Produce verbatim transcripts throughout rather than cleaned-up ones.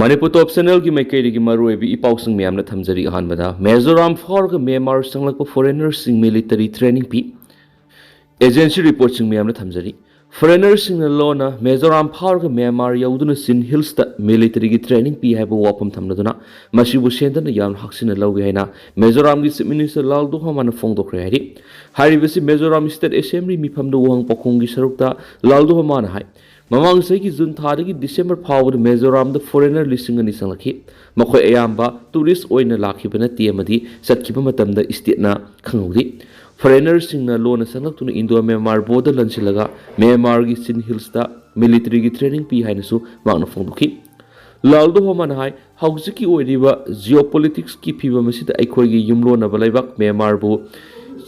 ꯃꯅꯤꯄꯨꯔ ꯇꯣꯞ ꯆꯦꯅꯦꯜꯒꯤ ꯃꯥꯏꯀꯩꯗꯒꯤ ꯃꯔꯨꯑꯣꯏꯕ ꯏ ꯄꯥꯎꯁꯤꯡ ꯃꯌꯥꯝꯅ ꯊꯝꯖꯔꯤ꯫ ꯑꯍꯥꯟꯕꯗ, ꯃꯤꯖꯣꯔꯥꯝ ꯐꯥꯎꯔꯒ ꯃ꯭ꯌꯥꯟꯃꯥꯔ ꯆꯪꯂꯛꯄ ꯐꯣꯔꯦꯅꯔꯁꯤꯡ ꯃꯤꯂꯤꯇꯔꯤ ꯇ꯭ꯔꯦꯅꯤꯡ ꯄꯤ꯫ ꯑꯦꯖꯦꯟꯁꯤ ꯔꯤꯄꯣꯔꯠꯁꯤꯡ ꯃꯌꯥꯝꯅ ꯊꯝꯖꯔꯤ꯫ ꯐꯣꯔꯦꯅꯔꯁꯤꯡꯅ ꯂꯣꯟꯅ ꯃꯤꯖꯣꯔꯥꯝ ꯐꯥꯎꯔꯒ ꯃ꯭ꯌꯥꯟꯃꯥꯔ ꯌꯧꯗꯨꯅ ꯆꯤꯟ ꯍꯤꯜꯁꯇ ꯃꯤꯂꯤꯇꯔꯤꯒꯤ ꯇ꯭ꯔꯦꯅꯤꯡ ꯄꯤ ꯍꯥꯏꯕ ꯋꯥꯐꯝ ꯊꯝꯂꯗꯨꯅ ꯃꯁꯤꯕꯨ ꯁꯦꯟꯇꯔꯅ ꯌꯥꯝꯅ ꯍꯛꯆꯤꯟꯅ ꯂꯧꯏ ꯍꯥꯏꯅ ꯃꯤꯖꯣꯔꯥꯝꯒꯤ ꯆꯤꯐ ꯃꯤꯅꯤꯁꯇꯔ ꯂꯥꯜꯗꯨꯍꯣꯃꯥꯅ ꯐꯣꯡꯗꯣꯛꯈ꯭ꯔꯦ ꯍꯥꯏꯔꯤ꯫ ꯍꯥꯏꯔꯤꯕꯁꯤ ꯃꯤꯖꯣꯔꯥꯝ ꯁ꯭ꯇꯦꯠ ꯑꯦꯁꯦꯝꯕ꯭ꯂꯤ ꯃꯤꯐꯝꯗ ꯋꯥꯍꯪ ꯄꯥꯎꯈꯨꯝꯒꯤ ꯁꯔꯨꯛꯇ ꯂꯥꯜꯗꯨꯍꯣꯃꯥꯅ ꯍꯥꯏ꯫ ꯃꯃꯥꯡ ꯆꯍꯤꯒꯤ ꯖꯨꯟ ꯊꯥꯗꯒꯤ ꯗꯤꯁꯦꯝꯕꯔ ꯐꯥꯎꯕꯗ ꯃꯤꯖꯣꯔꯥꯝꯗ ꯐꯣꯔꯦꯅꯔ ꯂꯤꯁꯤꯡ ꯑꯅꯤ ꯆꯪꯂꯛꯈꯤ꯫ ꯃꯈꯣꯏ ꯑꯌꯥꯝꯕ ꯇꯨꯔꯤꯁ ꯑꯣꯏꯅ ꯂꯥꯛꯈꯤꯕ ꯅꯠꯇꯦ ꯑꯃꯗꯤ ꯆꯠꯈꯤꯕ ꯃꯇꯝꯗ ꯁ꯭ꯇꯦꯠꯅ ꯈꯪꯍꯧꯗꯦ꯫ ꯐꯣꯔꯦꯅꯔꯁꯤꯡꯅ ꯂꯣꯟꯅ ꯆꯪꯂꯛꯇꯨꯅ ꯏꯟꯗꯣ ꯃ꯭ꯌꯥꯟꯃꯥꯔ ꯕꯣꯔꯗꯔ ꯂꯥꯟꯁꯤꯜꯂꯒ ꯃ꯭ꯌꯥꯟꯃꯥꯔꯒꯤ ꯆꯤꯟ ꯍꯤꯜꯁꯇ ꯃꯤꯂꯤꯇꯔꯤꯒꯤ ꯇ꯭ꯔꯦꯅꯤꯡ ꯄꯤ ꯍꯥꯏꯅꯁꯨ ꯃꯍꯥꯛꯅ ꯐꯣꯡꯗꯣꯛꯈꯤ꯫ ꯂꯥꯜꯗꯨꯍꯣꯃꯥꯅ ꯍꯥꯏ, ꯍꯧꯖꯤꯛꯀꯤ ꯑꯣꯏꯔꯤꯕ ꯖꯤꯑꯣꯄꯣꯂꯤꯇꯤꯛꯁꯀꯤ ꯐꯤꯕꯝ ꯑꯁꯤꯗ ꯑꯩꯈꯣꯏꯒꯤ ꯌꯨꯝꯂꯣꯟꯅꯕ ꯂꯩꯕꯥꯛ ꯃ꯭ꯌꯥꯟꯃꯥꯔꯕꯨ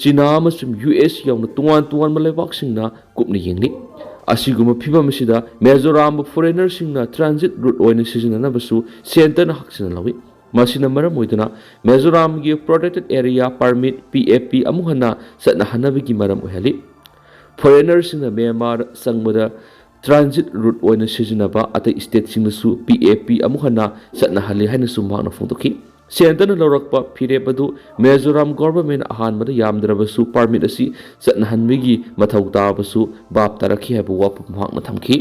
ꯆꯤꯅꯥ ꯑꯃꯁꯨꯡ ꯌꯨ ꯑꯦꯁ ꯌꯥꯎꯅ ꯇꯣꯉꯥꯟ ꯇꯣꯉꯥꯟꯕ ꯂꯩꯕꯥꯛꯁꯤꯡꯅ ꯀꯨꯞꯅ ꯌꯦꯡꯂꯤ꯫ ꯑꯁꯤꯒꯨꯝꯕ ꯐꯤꯕꯝ ꯑꯁꯤꯗ ꯃꯤꯖꯣꯔꯥꯝꯕꯨ ꯐꯣꯔꯦꯅꯔꯁꯤꯡꯅ ꯇ꯭ꯔꯥꯟꯖꯤꯠ ꯔꯨꯠ ꯑꯣꯏꯅ ꯁꯤꯖꯤꯟꯅꯅꯕꯁꯨ ꯁꯦꯟꯇꯔꯅ ꯍꯛꯆꯤꯟꯅ ꯂꯧꯏ꯫ ꯃꯁꯤꯅ ꯃꯔꯝ ꯑꯣꯏꯗꯨꯅ ꯃꯤꯖꯣꯔꯥꯝꯒꯤ ꯄ꯭ꯔꯣꯇꯦꯛꯇꯦꯗ ꯑꯦꯔꯤꯌꯥ ꯄꯔꯃꯤꯠ, ꯄꯤ ꯑꯦ ꯄꯤ, ꯑꯃꯨꯛ ꯍꯟꯅ ꯆꯠꯅꯍꯟꯅꯕꯒꯤ ꯃꯔꯝ ꯑꯣꯏꯍꯜꯂꯤ꯫ ꯐꯣꯔꯦꯅꯔꯁꯤꯡꯅ ꯃ꯭ꯌꯥꯟꯃꯥꯔ ꯆꯪꯕꯗ ꯇ꯭ꯔꯥꯟꯖꯤꯠ ꯔꯨꯠ ꯑꯣꯏꯅ ꯁꯤꯖꯤꯟꯅꯕ ꯑꯇꯩ ꯁ꯭ꯇꯦꯠꯁꯤꯡꯗꯁꯨ ꯄꯤ ꯑꯦ ꯄꯤ ꯑꯃꯨꯛ ꯍꯟꯅ ꯆꯠꯅꯍꯜꯂꯤ ꯍꯥꯏꯅꯁꯨ ꯃꯍꯥꯛꯅ ꯐꯣꯡꯗꯣꯛꯈꯤ꯫ ꯁꯦꯟꯇꯔꯅ ꯂꯧꯔꯛꯄ ꯐꯤꯔꯦꯞ ꯑꯗꯨ ꯃꯤꯖꯣꯔꯥꯝ ꯒꯣꯚꯔꯟꯃꯦꯟꯠ ꯑꯍꯥꯟꯕꯗ ꯌꯥꯝꯗ꯭ꯔꯕꯁꯨ ꯄꯔꯃꯤꯠ ꯑꯁꯤ ꯆꯠꯅꯍꯟꯕꯒꯤ ꯃꯊꯧ ꯇꯥꯕꯁꯨ ꯚꯥꯞ ꯇꯥꯔꯛꯈꯤ ꯍꯥꯏꯕ ꯋꯥꯐꯝ ꯃꯍꯥꯛꯅ ꯊꯝꯈꯤ꯫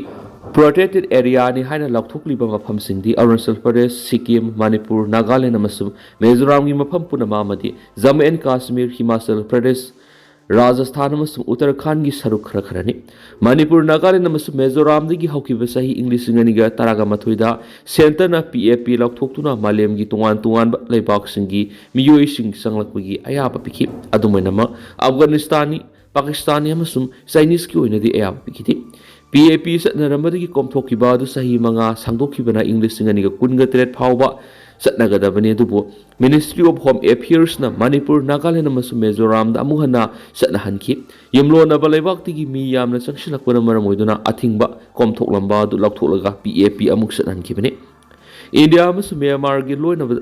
ꯄ꯭ꯔꯣꯇꯦꯛꯇꯦꯗ ꯑꯦꯔꯤꯌꯥꯅꯤ ꯍꯥꯏꯅ ꯂꯥꯎꯊꯣꯛꯂꯤꯕ ꯃꯐꯝꯁꯤꯡꯗꯤ ꯑꯔꯨꯅꯥꯆꯜ ꯄ꯭ꯔꯗꯦꯁ, ꯁꯤꯛꯀꯤꯝ, ꯃꯅꯤꯄꯨꯔ, ꯅꯥꯒꯥꯂꯦꯟ ꯑꯃꯁꯨꯡ ꯃꯤꯖꯣꯔꯥꯝꯒꯤ ꯃꯐꯝ ꯄꯨꯝꯅꯃꯛ ꯑꯃꯗꯤ ꯖꯝꯃꯨ ꯑꯦꯟ ꯀꯥꯁꯃꯤꯔ, ꯍꯤꯃꯥꯆꯜ ꯄ꯭ꯔꯗꯦꯁ, ꯔꯥꯖꯁꯊꯥꯟ ꯑꯃꯁꯨꯡ ꯎꯠꯇꯔꯈꯥꯟꯒꯤ ꯁꯔꯨꯛ ꯈꯔ ꯈꯔꯅꯤ꯫ ꯃꯅꯤꯄꯨꯔ, ꯅꯥꯒꯥꯂꯦꯟ ꯑꯃꯁꯨꯡ ꯃꯤꯖꯣꯔꯥꯝꯗꯒꯤ ꯍꯧꯈꯤꯕ ꯆꯍꯤ ꯏꯪ ꯂꯤꯁꯤꯡ ꯑꯅꯤꯒ ꯇꯔꯥꯃꯥꯊꯣꯏꯗ ꯁꯦꯟꯇꯔꯅ ꯄꯤ ꯑꯦ ꯄꯤ ꯂꯥꯎꯊꯣꯛꯇꯨꯅ ꯃꯥꯂꯦꯝꯒꯤ ꯇꯣꯉꯥꯟ ꯇꯣꯉꯥꯟꯕ ꯂꯩꯕꯥꯛꯁꯤꯡꯒꯤ ꯃꯤꯑꯣꯏꯁꯤꯡ ꯆꯪꯂꯛꯄꯒꯤ ꯑꯌꯥꯕ ꯄꯤꯈꯤ꯫ ꯑꯗꯨꯝ ꯑꯣꯏꯅꯃꯛ, ꯑꯐꯒꯥꯅꯤꯁꯇꯥꯟꯅꯤ, ꯄꯥꯀꯤꯁꯇꯥꯟꯅꯤ ꯑꯃꯁꯨꯡ ꯆꯥꯏꯅꯤꯁꯀꯤ ꯑꯣꯏꯅꯗꯤ ꯑꯌꯥꯕ ꯄꯤꯈꯤꯗꯦ꯫ ꯄꯤ ꯑꯦ ꯄꯤ ꯆꯠꯅꯔꯝꯕꯗꯒꯤ ꯀꯣꯝꯊꯣꯛꯈꯤꯕ ꯑꯗꯨ ꯆꯍꯤ ꯃꯉꯥ ꯁꯥꯡꯗꯣꯛꯈꯤꯕꯅ ꯏꯪ ꯂꯤꯁꯤꯡ ꯑꯅꯤꯒ ꯀꯨꯟꯒ ꯇꯔꯦꯠ ꯐꯥꯎꯕ ꯆꯠꯅꯒꯗꯕꯅꯤ꯫ ꯑꯗꯨꯕꯨ Ministry of Home Affairsꯅ Manipur, Nagaland ꯑꯃꯁꯨꯡ ꯃꯤꯖꯣꯔꯥꯝꯗ ꯑꯃꯨꯛ ꯍꯟꯅ ꯆꯠꯅꯍꯟꯈꯤ꯫ ꯌꯨꯝꯂꯣꯟꯅꯕ ꯂꯩꯕꯥꯛꯇꯒꯤ ꯃꯤ ꯌꯥꯝꯅ ꯆꯪꯁꯤꯜꯂꯛꯄꯅ ꯃꯔꯝ ꯑꯣꯏꯗꯨꯅ ꯑꯊꯤꯡꯕ ꯀꯣꯝꯊꯣꯛꯂꯝꯕ ꯑꯗꯨ ꯂꯧꯊꯣꯛꯂꯒ ꯄꯤ ꯑꯦ ꯄꯤ ꯑꯃꯨꯛ ꯆꯠꯍꯟꯈꯤꯕꯅꯤ꯫ ꯏꯟꯗꯤꯌꯥ ꯑꯃꯁꯨꯡ ꯃ꯭ꯌꯥꯟꯃꯥꯔꯒꯤ ꯂꯣꯏꯅꯕ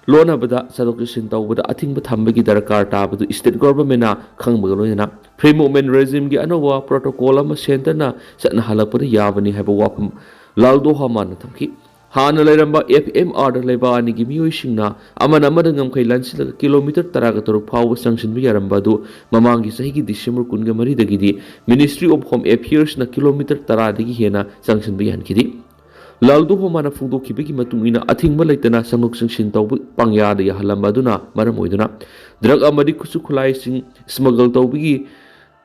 ꯂꯣꯟꯅꯕꯗ ꯆꯠꯊꯣꯛ ꯆꯠꯁꯤꯟ ꯇꯧꯕꯗ ꯑꯊꯤꯡꯕ ꯊꯝꯕꯒꯤ ꯗꯔꯀꯥꯔ ꯇꯥꯕꯗꯨ ꯁ꯭ꯇꯦꯠ ꯒꯣꯚꯔꯟꯃꯦꯟꯠꯅ ꯈꯪꯕꯒ ꯂꯣꯏꯅꯅ Free Movement Regimeꯒꯤ ꯑꯅꯧꯕ ꯄ꯭ꯔꯣꯇꯣꯀꯣꯜ ꯑꯃ ꯁꯦꯟꯇꯔꯅ ꯆꯠꯅꯍꯜꯂꯛꯄꯗ ꯌꯥꯕꯅꯤ ꯍꯥꯏꯕ ꯋꯥꯐꯝ ꯂꯥꯜꯗꯣꯍꯥꯃꯥꯟꯅ ꯊꯝꯈꯤ꯫ ꯍꯥꯟꯅ ꯂꯩꯔꯝꯕ ꯑꯦꯐ ꯑꯦꯝ ꯑꯥꯔꯗ ꯂꯩꯕꯥꯛ ꯑꯅꯤꯒꯤ ꯃꯤꯑꯣꯏꯁꯤꯡꯅ ꯑꯃꯅ ꯑꯃꯗ ꯉꯝꯈꯩ ꯂꯥꯟꯁꯤꯜꯂꯒ ꯀꯤꯂꯣꯃꯤꯇꯔ ꯇꯔꯥꯒ ꯇꯔꯨꯛ ꯐꯥꯎꯕ ꯆꯪꯁꯤꯟꯕ ꯌꯥꯔꯝꯕ ꯑꯗꯨ ꯃꯃꯥꯡꯒꯤ ꯆꯍꯤꯒꯤ ꯗꯤꯁꯦꯝꯕꯔ ꯀꯨꯟꯒ ꯃꯔꯤꯗꯒꯤꯗꯤ Ministry of Home Affairsꯅ ꯀꯤꯂꯣꯃꯤꯇꯔ ꯇꯔꯥꯗꯒꯤ ꯍꯦꯟꯅ ꯆꯪꯁꯤꯟꯕ ꯌꯥꯍꯟꯈꯤꯗꯦ꯫ ꯂꯥꯜꯗꯨꯍꯣꯃꯥꯅ ꯐꯣꯡꯗꯣꯛꯈꯤꯕꯒꯤ ꯃꯇꯨꯡ ꯏꯟꯅ, ꯑꯊꯤꯡꯕ ꯂꯩꯇꯅ ꯆꯪꯊꯣꯛ ꯆꯪꯁꯤꯟ ꯇꯧꯕ ꯄꯪꯌꯥꯗ ꯌꯥꯍꯜꯂꯝꯕ ꯑꯗꯨꯅ ꯃꯔꯝ ꯑꯣꯏꯗꯨꯅ ꯗ꯭ꯔꯒ ꯑꯃꯗꯤ ꯈꯨꯠꯁꯨ ꯈꯨꯠꯂꯥꯏꯁꯤꯡ ꯁ꯭ꯃꯒꯜ ꯇꯧꯕꯒꯤ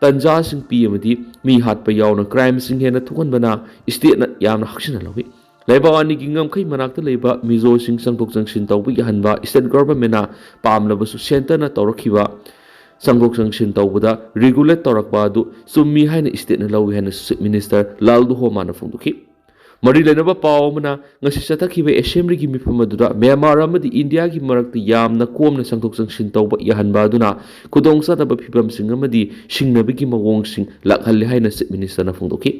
ꯇꯟꯖꯥꯁꯤꯡ ꯄꯤ ꯑꯃꯗꯤ ꯃꯤ ꯍꯥꯠꯄ ꯌꯥꯎꯅ ꯀ꯭ꯔꯥꯏꯝꯁꯤꯡ ꯍꯦꯟꯅ ꯊꯣꯛꯍꯟꯕꯅ ꯁ꯭ꯇꯦꯠꯅ ꯌꯥꯝꯅ ꯍꯛꯁꯤꯟꯅ ꯂꯧꯏ꯫ ꯂꯩꯕꯥꯛ ꯑꯅꯤꯒꯤ ꯉꯝꯈꯩ ꯃꯅꯥꯛꯇ ꯂꯩꯕ ꯃꯤꯖꯣꯁꯤꯡ ꯆꯪꯊꯣꯛ ꯆꯪꯁꯤꯟ ꯇꯧꯕ ꯌꯥꯍꯟꯕ ꯁ꯭ꯇꯦꯠ ꯒꯚꯔꯟꯃꯦꯟꯅ ꯄꯥꯝꯂꯕꯁꯨ ꯁꯦꯟꯇꯔꯅ ꯇꯧꯔꯛꯈꯤꯕ ꯆꯪꯊꯣꯛ ꯆꯪꯁꯤꯟ ꯇꯧꯕꯗ ꯔꯤꯒꯨꯂꯦꯠ ꯇꯧꯔꯛꯄ ꯑꯗꯨ ꯆꯨꯝꯃꯤ ꯍꯥꯏꯅ ꯁ꯭ꯇꯦꯠꯅ ꯂꯧꯏ ꯍꯥꯏꯅ ꯆꯤꯐ ꯃꯤꯅꯤꯁꯇꯔ ꯂꯥꯜꯗꯨꯍꯣꯃꯥꯅ ꯐꯣꯡꯗꯣꯛꯈꯤ꯫ ꯃꯔꯤ ꯂꯩꯅꯕ ꯄꯥꯎ ꯑꯃꯅ, ꯉꯁꯤ ꯆꯠꯊꯈꯤꯕ ꯑꯦꯁꯦꯝꯕ꯭ꯂꯤꯒꯤ ꯃꯤꯐꯝ ꯑꯗꯨꯗ ꯃ꯭ꯌꯥꯟꯃꯥꯔ ꯑꯃꯗꯤ ꯏꯟꯗꯤꯌꯥꯒꯤ ꯃꯔꯛꯇ ꯌꯥꯝꯅ ꯀꯣꯝꯅ ꯆꯪꯊꯣꯛ ꯆꯪꯁꯤꯟ ꯇꯧꯕ ꯌꯥꯍꯟꯕ ꯑꯗꯨꯅ ꯈꯨꯗꯣꯡꯆꯥꯗꯕ ꯐꯤꯕꯝꯁꯤꯡ ꯑꯃꯗꯤ ꯁꯤꯡꯅꯕꯒꯤ ꯃꯑꯣꯡꯁꯤꯡ ꯂꯥꯛꯍꯜꯂꯦ ꯍꯥꯏꯅ ꯆꯤꯐ ꯃꯤꯅꯤꯁꯇꯔꯅ ꯐꯣꯡꯗꯣꯛꯈꯤ꯫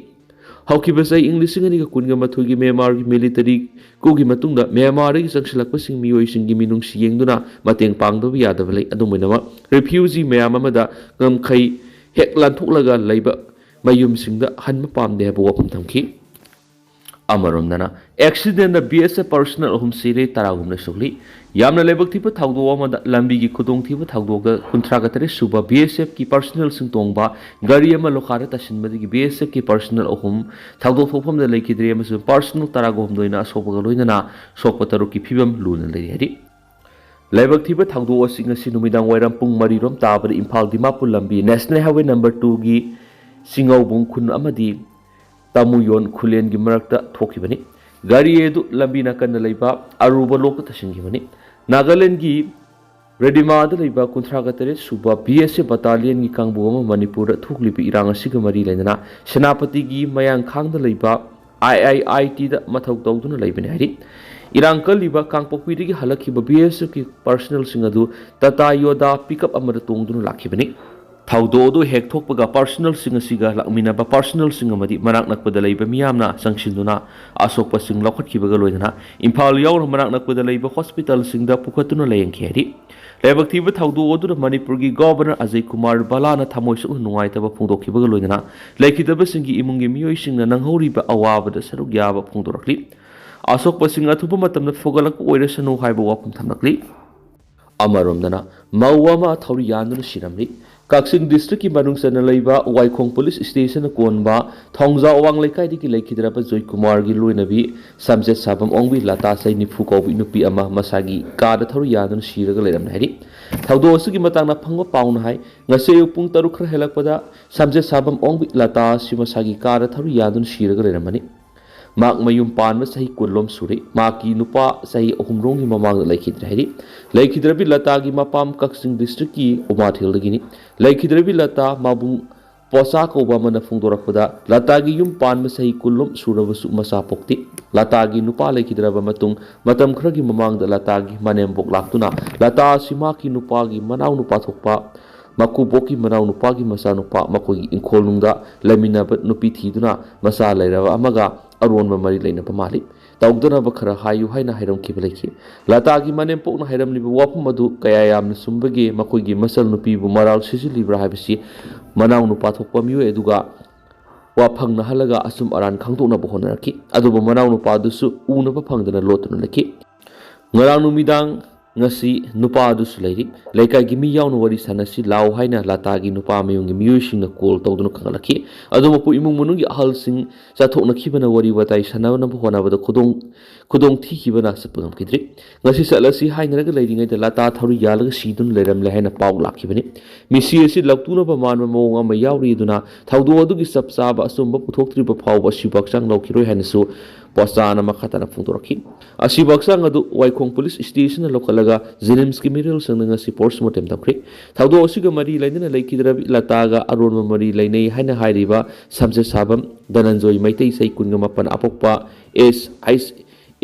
ꯍꯧꯈꯤꯕ ꯆꯍꯤ ꯏꯪ ꯂꯤꯁꯤꯡ ꯑꯅꯤꯒ ꯀꯨꯟꯒ ꯃꯥꯊꯣꯏꯒꯤ ꯃ꯭ꯌꯥꯟꯃꯥꯔꯒꯤ ꯃꯤꯂꯤꯇꯔꯤ ꯀꯨꯒꯤ ꯃꯇꯨꯡꯗ ꯃ꯭ꯌꯥꯟꯃꯥꯔꯗꯒꯤ ꯆꯪꯁꯤꯜꯂꯛꯄꯁꯤꯡ ꯃꯤꯑꯣꯏꯁꯤꯡꯒꯤ ꯃꯤꯅꯨꯡꯁꯤ ꯌꯦꯡꯗꯨꯅ ꯃꯇꯦꯡ ꯄꯥꯡꯗꯕ ꯌꯥꯗꯕ ꯂꯩ꯫ ꯑꯗꯨꯝ ꯑꯣꯏꯅꯃꯛ, ꯔꯤꯐ꯭ꯌꯨꯖꯤ ꯃꯌꯥꯝ ꯑꯃꯗ ꯉꯝꯈꯩ ꯍꯦꯛ ꯂꯥꯟꯊꯣꯛꯂꯒ ꯂꯩꯕ ꯃꯌꯨꯝꯁꯤꯡꯗ ꯍꯟꯕ ꯄꯥꯝꯗꯦ ꯍꯥꯏꯕ ꯋꯥꯐꯝ ꯊꯝꯈꯤ꯫ ꯑꯃꯔꯣꯝꯗꯅ, ꯑꯦꯛꯁꯤꯗꯦꯟꯗ ꯕꯤ ꯑꯦꯁ ꯑꯦꯐ ꯄꯔꯁꯅꯦꯜ ꯑꯍꯨꯝ ꯁꯤꯔꯦ, ꯇꯔꯥꯒꯨꯝꯅ ꯁꯣꯛꯂꯤ꯫ ꯌꯥꯝꯅ ꯂꯥꯏꯕꯛ ꯊꯤꯕ ꯊꯧꯗꯣꯛ ꯑꯃꯗ ꯂꯝꯕꯤꯒꯤ ꯈꯨꯗꯣꯡꯊꯤꯕ ꯊꯧꯗꯣꯛꯇ ꯀꯨꯟꯊ꯭ꯔꯥꯒ ꯇꯔꯦꯠ ꯁꯨꯕ ꯕꯤ ꯑꯦꯁ ꯑꯦꯐꯀꯤ ꯄꯔꯁꯅꯦꯜꯁꯤꯡ ꯇꯣꯡꯕ ꯒꯥꯔꯤ ꯑꯃ ꯂꯣꯈꯥꯗ ꯇꯥꯁꯤꯟꯕꯗꯒꯤ ꯕꯤ ꯑꯦꯁ ꯑꯦꯐꯀꯤ ꯄꯔꯁꯅꯦꯜ ꯑꯍꯨꯝ ꯊꯧꯗꯣꯛ ꯊꯣꯛꯐꯝꯗ ꯂꯩꯈꯤꯗ꯭ꯔꯦ ꯑꯃꯁꯨꯡ ꯄꯔꯁꯅꯦꯜ ꯇꯔꯥꯒ ꯍꯨꯝꯗꯣꯏꯅ ꯑꯁꯣꯛꯄꯒ ꯂꯣꯏꯅꯅ ꯁꯣꯛꯄ ꯇꯔꯨꯛꯀꯤ ꯐꯤꯕꯝ ꯂꯨꯅ ꯂꯩꯔꯤ ꯍꯥꯏꯔꯤ꯫ ꯂꯥꯏꯕꯛ ꯊꯤꯕ ꯊꯧꯗꯣꯛ ꯑꯁꯤ ꯉꯁꯤ ꯅꯨꯃꯤꯗꯥꯡ ꯋꯥꯏꯔꯝ ꯄꯨꯡ ꯃꯔꯤꯔꯣꯝ ꯇꯥꯕꯗ ꯏꯝꯐꯥꯜ ꯗꯤꯃꯥꯄꯨꯔ ꯂꯝꯕꯤ ꯅꯦꯁꯅꯦꯜ ꯍꯥꯏꯋꯦ ꯅꯝꯕꯔ ꯇꯨꯒꯤ ꯆꯤꯡꯉꯧꯕꯨꯡ ꯈꯨꯟ ꯑꯃꯗꯤ ꯇꯥꯃꯨꯌꯣꯟ ꯈꯨꯂꯦꯟꯒꯤ ꯃꯔꯛꯇ ꯊꯣꯛꯈꯤꯕꯅꯤ꯫ ꯒꯥꯔꯤ ꯑꯗꯨ ꯂꯝꯕꯤ ꯅꯥꯀꯟꯗ ꯂꯩꯕ ꯑꯔꯨꯕ ꯂꯣꯛꯇ ꯇꯥꯁꯤꯟꯈꯤꯕꯅꯤ꯫ ꯅꯥꯒꯥꯂꯦꯟꯗꯒꯤ ꯔꯦꯗꯤꯃꯥꯗ ꯂꯩꯕ ꯀꯨꯟꯊ꯭ꯔꯥꯒ ꯇꯔꯦꯠ ꯁꯨꯕ ꯕꯤ ꯑꯦꯁ ꯑꯦꯐ ꯕꯇꯥꯂꯤꯌꯟꯒꯤ ꯀꯥꯡꯕꯨ ꯑꯃ ꯃꯅꯤꯄꯨꯔꯗ ꯊꯣꯛꯂꯤꯕ ꯏꯔꯥꯡ ꯑꯁꯤꯒ ꯃꯔꯤ ꯂꯩꯅꯅ ꯁꯦꯅꯥꯄꯇꯤꯒꯤ ꯃꯌꯥꯡꯈꯥꯡꯗ ꯂꯩꯕ ꯑꯥꯏ ꯑꯥꯏ ꯑꯥꯏ ꯇꯤꯗ ꯃꯊꯧ ꯇꯧꯗꯨꯅ ꯂꯩꯕꯅꯤ ꯍꯥꯏꯔꯤ꯫ ꯏꯔꯥꯡ ꯀꯜꯂꯤꯕ ꯀꯥꯡꯄꯣꯛꯄꯤꯗꯒꯤ ꯍꯜꯂꯛꯈꯤꯕ ꯕꯤ ꯑꯦꯁ ꯑꯦꯐꯀꯤ ꯄꯔꯁꯅꯦꯜꯁꯤꯡ ꯑꯗꯨ ꯇꯥꯇꯥ ꯌꯣꯗꯥ ꯄꯤꯛꯑꯞ ꯑꯃꯗ ꯇꯣꯡꯗꯨꯅ ꯂꯥꯛꯈꯤꯕꯅꯤ꯫ ꯊꯧꯗꯣꯛ ꯑꯗꯨ ꯍꯦꯛ ꯊꯣꯛꯄꯒ ꯄꯔꯁꯅꯦꯜꯁꯤꯡ ꯑꯁꯤꯒ ꯂꯥꯛꯃꯤꯟꯅꯕ ꯄꯔꯁꯅꯦꯜꯁꯤꯡ ꯑꯃꯗꯤ ꯃꯅꯥꯛ ꯅꯛꯄꯗ ꯂꯩꯕ ꯃꯤꯌꯥꯝꯅ ꯆꯪꯁꯤꯟꯗꯨꯅ ꯑꯁꯣꯛꯄꯁꯤꯡ ꯂꯧꯈꯠꯈꯤꯕꯒ ꯂꯣꯏꯅꯅ ꯏꯝꯐꯥꯜ ꯌꯥꯎꯅ ꯃꯅꯥꯛ ꯅꯛꯄꯗ ꯂꯩꯕ ꯍꯣꯁꯄꯤꯇꯥꯜꯁꯤꯡꯗ ꯄꯨꯈꯠꯇꯨꯅ ꯂꯥꯌꯦꯡꯈꯤ ꯍꯥꯏꯔꯤ꯫ ꯂꯥꯏꯕꯛ ꯊꯤꯕ ꯊꯧꯗꯣꯛ ꯑꯗꯨꯗ ꯃꯅꯤꯄꯨꯔꯒꯤ ꯒꯣꯚꯔꯅꯔ ꯑꯖꯌ ꯀꯨꯃꯥꯔ ꯚꯜꯂꯥꯅ ꯊꯃꯣꯏ ꯁꯣꯛꯅ ꯅꯨꯡꯉꯥꯏꯇꯕ ꯐꯣꯡꯗꯣꯛꯈꯤꯕꯒ ꯂꯣꯏꯅꯅ ꯂꯩꯈꯤꯗꯕꯁꯤꯡꯒꯤ ꯏꯃꯨꯡꯒꯤ ꯃꯤꯑꯣꯏꯁꯤꯡꯅ ꯅꯪꯍꯧꯔꯤꯕ ꯑꯋꯥꯕꯗ ꯁꯔꯨꯛ ꯌꯥꯕ ꯐꯣꯡꯗꯣꯔꯛꯂꯤ꯫ ꯑꯁꯣꯛꯄꯁꯤꯡ ꯑꯊꯨꯕ ꯃꯇꯝꯗ ꯐꯒꯠꯂꯛꯄ ꯑꯣꯏꯔꯁꯅꯨ ꯍꯥꯏꯕ ꯋꯥꯐꯝ ꯊꯝꯂꯛꯂꯤ꯫ ꯑꯃꯔꯣꯝꯗꯅ, ꯃꯧ ꯑꯃ ꯊꯧꯔꯤ ꯌꯥꯟꯗꯨꯅ ꯁꯤꯔꯝꯂꯤ꯫ ꯀꯛꯆꯤꯡ ꯗꯤꯁꯇ꯭ꯔꯤꯛꯀꯤ ꯃꯅꯨꯡ ꯆꯟꯅ ꯂꯩꯕ ꯋꯥꯏꯈꯣꯡ ꯄꯨꯂꯤꯁ ꯁ꯭ꯇꯦꯁꯟꯅ ꯀꯣꯟꯕ ꯊꯣꯡꯖꯥꯎ ꯑꯋꯥꯡ ꯂꯩꯀꯥꯏꯗꯒꯤ ꯂꯩꯈꯤꯗ꯭ꯔꯕ ꯖꯣꯏꯀꯨꯃꯥꯔꯒꯤ ꯂꯣꯏꯅꯕꯤ ꯁꯝꯖꯦꯠ ꯁꯥꯕꯝ ꯑꯣꯡꯕꯤ ꯂꯇꯥ ꯆꯍꯤ ꯅꯤꯐꯨ ꯀꯧꯕꯤ ꯅꯨꯄꯤ ꯑꯃ ꯃꯁꯥꯒꯤ ꯀꯥꯗ ꯊꯧꯔꯤ ꯌꯥꯟꯗꯨꯅ ꯁꯤꯔꯒ ꯂꯩꯔꯝꯂꯦ ꯍꯥꯏꯔꯤ꯫ ꯊꯧꯗꯣꯛ ꯑꯁꯤꯒꯤ ꯃꯇꯥꯡꯗ ꯐꯪꯕ ꯄꯥꯎꯅ ꯍꯥꯏ, ꯉꯁꯤ ꯑꯌꯨꯛ ꯄꯨꯡ ꯇꯔꯨꯛ ꯈꯔ ꯍꯦꯜꯂꯛꯄꯗ ꯁꯝꯖꯦꯠ ꯁꯥꯕꯝ ꯑꯣꯡꯕꯤ ꯂꯇꯥ ꯑꯁꯤ ꯃꯁꯥꯒꯤ ꯀꯥꯗ ꯊꯧꯔꯤ ꯌꯥꯟꯗꯨꯅ ꯁꯤꯔꯒ ꯂꯩꯔꯝꯕꯅꯤ꯫ ꯃꯍꯥꯛ ꯃꯌꯨꯝ ꯄꯥꯟꯕ ꯆꯍꯤ ꯀꯨꯟꯂꯣꯝ ꯁꯨꯔꯦ꯫ ꯃꯍꯥꯛꯀꯤ ꯅꯨꯄꯥ ꯆꯍꯤ ꯑꯍꯨꯝꯔꯣꯝꯒꯤ ꯃꯃꯥꯡꯗ ꯂꯩꯈꯤꯗ꯭ꯔꯦ ꯍꯥꯏꯔꯤ꯫ ꯂꯩꯈꯤꯗ꯭ꯔꯕꯤ ꯂꯇꯥꯒꯤ ꯃꯄꯥꯝ ꯀꯛꯆꯤꯡ ꯗꯤꯁꯇ꯭ꯔꯤꯛꯀꯤ ꯎꯃꯥꯊꯦꯜꯗꯒꯤꯅꯤ꯫ ꯂꯩꯈꯤꯗ꯭ꯔꯕꯤ ꯂꯇꯥ ꯃꯕꯨꯡ ꯄꯣꯆꯥ ꯀꯧꯕ ꯑꯃꯅ ꯐꯣꯡꯗꯣꯔꯛꯄꯗ, ꯂꯇꯥꯒꯤ ꯌꯨꯝ ꯄꯥꯟꯕ ꯆꯍꯤ ꯀꯨꯟꯂꯣꯝ ꯁꯨꯔꯕꯁꯨ ꯃꯆꯥ ꯄꯣꯛꯇꯦ꯫ ꯂꯇꯥꯒꯤ ꯅꯨꯄꯥ ꯂꯩꯈꯤꯗ꯭ꯔꯕ ꯃꯇꯨꯡ ꯃꯇꯝ ꯈꯔꯒꯤ ꯃꯃꯥꯡꯗ ꯂꯇꯥꯒꯤ ꯃꯅꯦꯝꯕꯣꯛ ꯂꯥꯛꯇꯨꯅ ꯂꯇꯥ ꯑꯁꯤ ꯃꯍꯥꯛꯀꯤ ꯅꯨꯄꯥꯒꯤ ꯃꯅꯥꯎ ꯅꯨꯄꯥ ꯊꯣꯛꯄ ꯃꯀꯨꯕꯣꯛꯀꯤ ꯃꯅꯥꯎ ꯅꯨꯄꯥꯒꯤ ꯃꯆꯥꯅꯨꯄꯥ ꯃꯈꯣꯏꯒꯤ ꯏꯪꯈꯣꯜꯅꯨꯡꯗ ꯂꯩꯃꯤꯟꯅꯕ ꯅꯨꯄꯤ ꯊꯤꯗꯨꯅ ꯃꯆꯥ ꯂꯩꯔꯕ ꯑꯃꯒ ꯑꯔꯣꯟꯕ ꯃꯔꯤ ꯂꯩꯅꯕ ꯃꯥꯜꯂꯤ꯫ ꯇꯧꯗꯅꯕ ꯈꯔ ꯍꯥꯏꯌꯨ ꯍꯥꯏꯅ ꯍꯥꯏꯔꯝꯈꯤꯕ ꯂꯩꯈꯤ꯫ ꯂꯇꯥꯒꯤ ꯃꯅꯦꯝꯄꯣꯛꯅ ꯍꯥꯏꯔꯝꯂꯤꯕ ꯋꯥꯐꯝ ꯑꯗꯨ ꯀꯌꯥ ꯌꯥꯝꯅ ꯆꯨꯝꯕꯒꯦ, ꯃꯈꯣꯏꯒꯤ ꯃꯆꯜ ꯅꯨꯄꯤꯕꯨ ꯃꯔꯥꯜ ꯁꯤꯖꯤꯜꯂꯤꯕ꯭ꯔꯥ ꯍꯥꯏꯕꯁꯤ ꯃꯅꯥꯎ ꯅꯨꯄꯥ ꯊꯣꯛꯄ ꯃꯤꯑꯣꯏ ꯑꯗꯨꯒ ꯋꯥ ꯐꯪꯅꯍꯜꯂꯒ ꯑꯆꯨꯝ ꯑꯔꯥꯟ ꯈꯪꯗꯣꯛꯅꯕ ꯍꯣꯠꯅꯔꯛꯈꯤ꯫ ꯑꯗꯨꯕꯨ ꯃꯅꯥꯎ ꯅꯨꯄꯥ ꯑꯗꯨꯁꯨ ꯎꯅꯕ ꯐꯪꯗꯅ ꯂꯣꯠꯇꯨꯅ ꯂꯩꯈꯤ꯫ ꯉꯔꯥꯡ ꯅꯨꯃꯤꯗꯥꯡ ꯉꯁꯤ ꯅꯨꯄꯥ ꯑꯗꯨꯁꯨ ꯂꯩꯔꯤ꯫ ꯂꯩꯀꯥꯏꯒꯤ ꯃꯤ ꯌꯥꯎꯅ ꯋꯥꯔꯤ ꯁꯥꯟꯅꯁꯤ ꯂꯥꯎ ꯍꯥꯏꯅ ꯂꯇꯥꯒꯤ ꯅꯨꯄꯥ ꯃꯌꯨꯝꯒꯤ ꯃꯤꯑꯣꯏꯁꯤꯡꯅ ꯀꯣꯜ ꯇꯧꯗꯨꯅ ꯈꯪꯍꯜꯂꯛꯈꯤ꯫ ꯑꯗꯨ ꯃꯄꯨ ꯏꯃꯨꯡ ꯃꯅꯨꯡꯒꯤ ꯑꯍꯜꯁꯤꯡ ꯆꯠꯊꯣꯛꯅꯈꯤꯕꯅ ꯋꯥꯔꯤ ꯋꯥꯇꯥꯏ ꯁꯥꯟꯅꯅꯕ ꯍꯣꯠꯅꯕꯗ ꯈꯨꯗꯣꯡ, ꯈꯨꯗꯣꯡ ꯊꯤꯈꯤꯕꯅ ꯆꯠꯄ ꯉꯝꯈꯤꯗ꯭ꯔꯤ꯫ ꯉꯁꯤ ꯆꯠꯂꯁꯤ ꯍꯥꯏꯅꯔꯒ ꯂꯩꯔꯤꯉꯩꯗ ꯂꯇꯥ ꯊꯧꯔꯤ ꯌꯥꯜꯂꯒ ꯁꯤꯗꯨꯅ ꯂꯩꯔꯝꯂꯦ ꯍꯥꯏꯅ ꯄꯥꯎ ꯂꯥꯛꯈꯤꯕꯅꯤ꯫ ꯃꯤꯁꯤ ꯑꯁꯤ ꯂꯧꯇꯨꯅꯕ ꯃꯥꯟꯕ ꯃꯑꯣꯡ ꯑꯃ ꯌꯥꯎꯔꯤ ꯑꯗꯨꯅ ꯊꯧꯗꯣꯛ ꯑꯗꯨꯒꯤ ꯆꯞ ꯆꯥꯕ ꯑꯆꯨꯝꯕ ꯄꯨꯊꯣꯛꯇ꯭ꯔꯤꯕ ꯐꯥꯎꯕ ꯑꯁꯤꯕꯨ ꯍꯛꯆꯥꯡ ꯂꯧꯈꯤꯔꯣꯏ ꯍꯥꯏꯅꯁꯨ ꯄꯣꯆꯥꯅ ꯃꯈꯥ ꯇꯥꯅ ꯐꯣꯡꯗꯣꯔꯛꯈꯤ꯫ ꯑꯁꯤꯕꯨ ꯍꯛꯆꯥꯡ ꯑꯗꯨ ꯋꯥꯏꯈꯣꯡ ꯄꯨꯂꯤꯁ ꯁ꯭ꯇꯦꯁꯟꯗ ꯂꯧꯈꯠꯂꯒ ꯖꯦꯅꯤꯝꯁꯀꯤ ꯃꯤꯔꯦꯜꯁꯪꯗ ꯉꯁꯤ ꯄꯣꯁꯃꯣꯔꯇꯦꯝ ꯇꯧꯈ꯭ꯔꯦ꯫ ꯊꯧꯗꯣꯛ ꯑꯁꯤꯒ ꯃꯔꯤ ꯂꯩꯅꯅ ꯂꯩꯈꯤꯗ꯭ꯔꯕꯤ ꯂꯇꯥꯒ ꯑꯔꯣꯟꯕ ꯃꯔꯤ ꯂꯩꯅꯩ ꯍꯥꯏꯅ ꯍꯥꯏꯔꯤꯕ ꯁꯝꯖꯦꯠ ꯁꯥꯕꯝ ꯙꯅꯟꯖꯣꯏ ꯃꯩꯇꯩ ꯆꯍꯤ ꯀꯨꯟꯒ ꯃꯥꯄꯟ ꯑꯄꯣꯛꯄ ꯑꯦꯁ ꯑꯩꯁ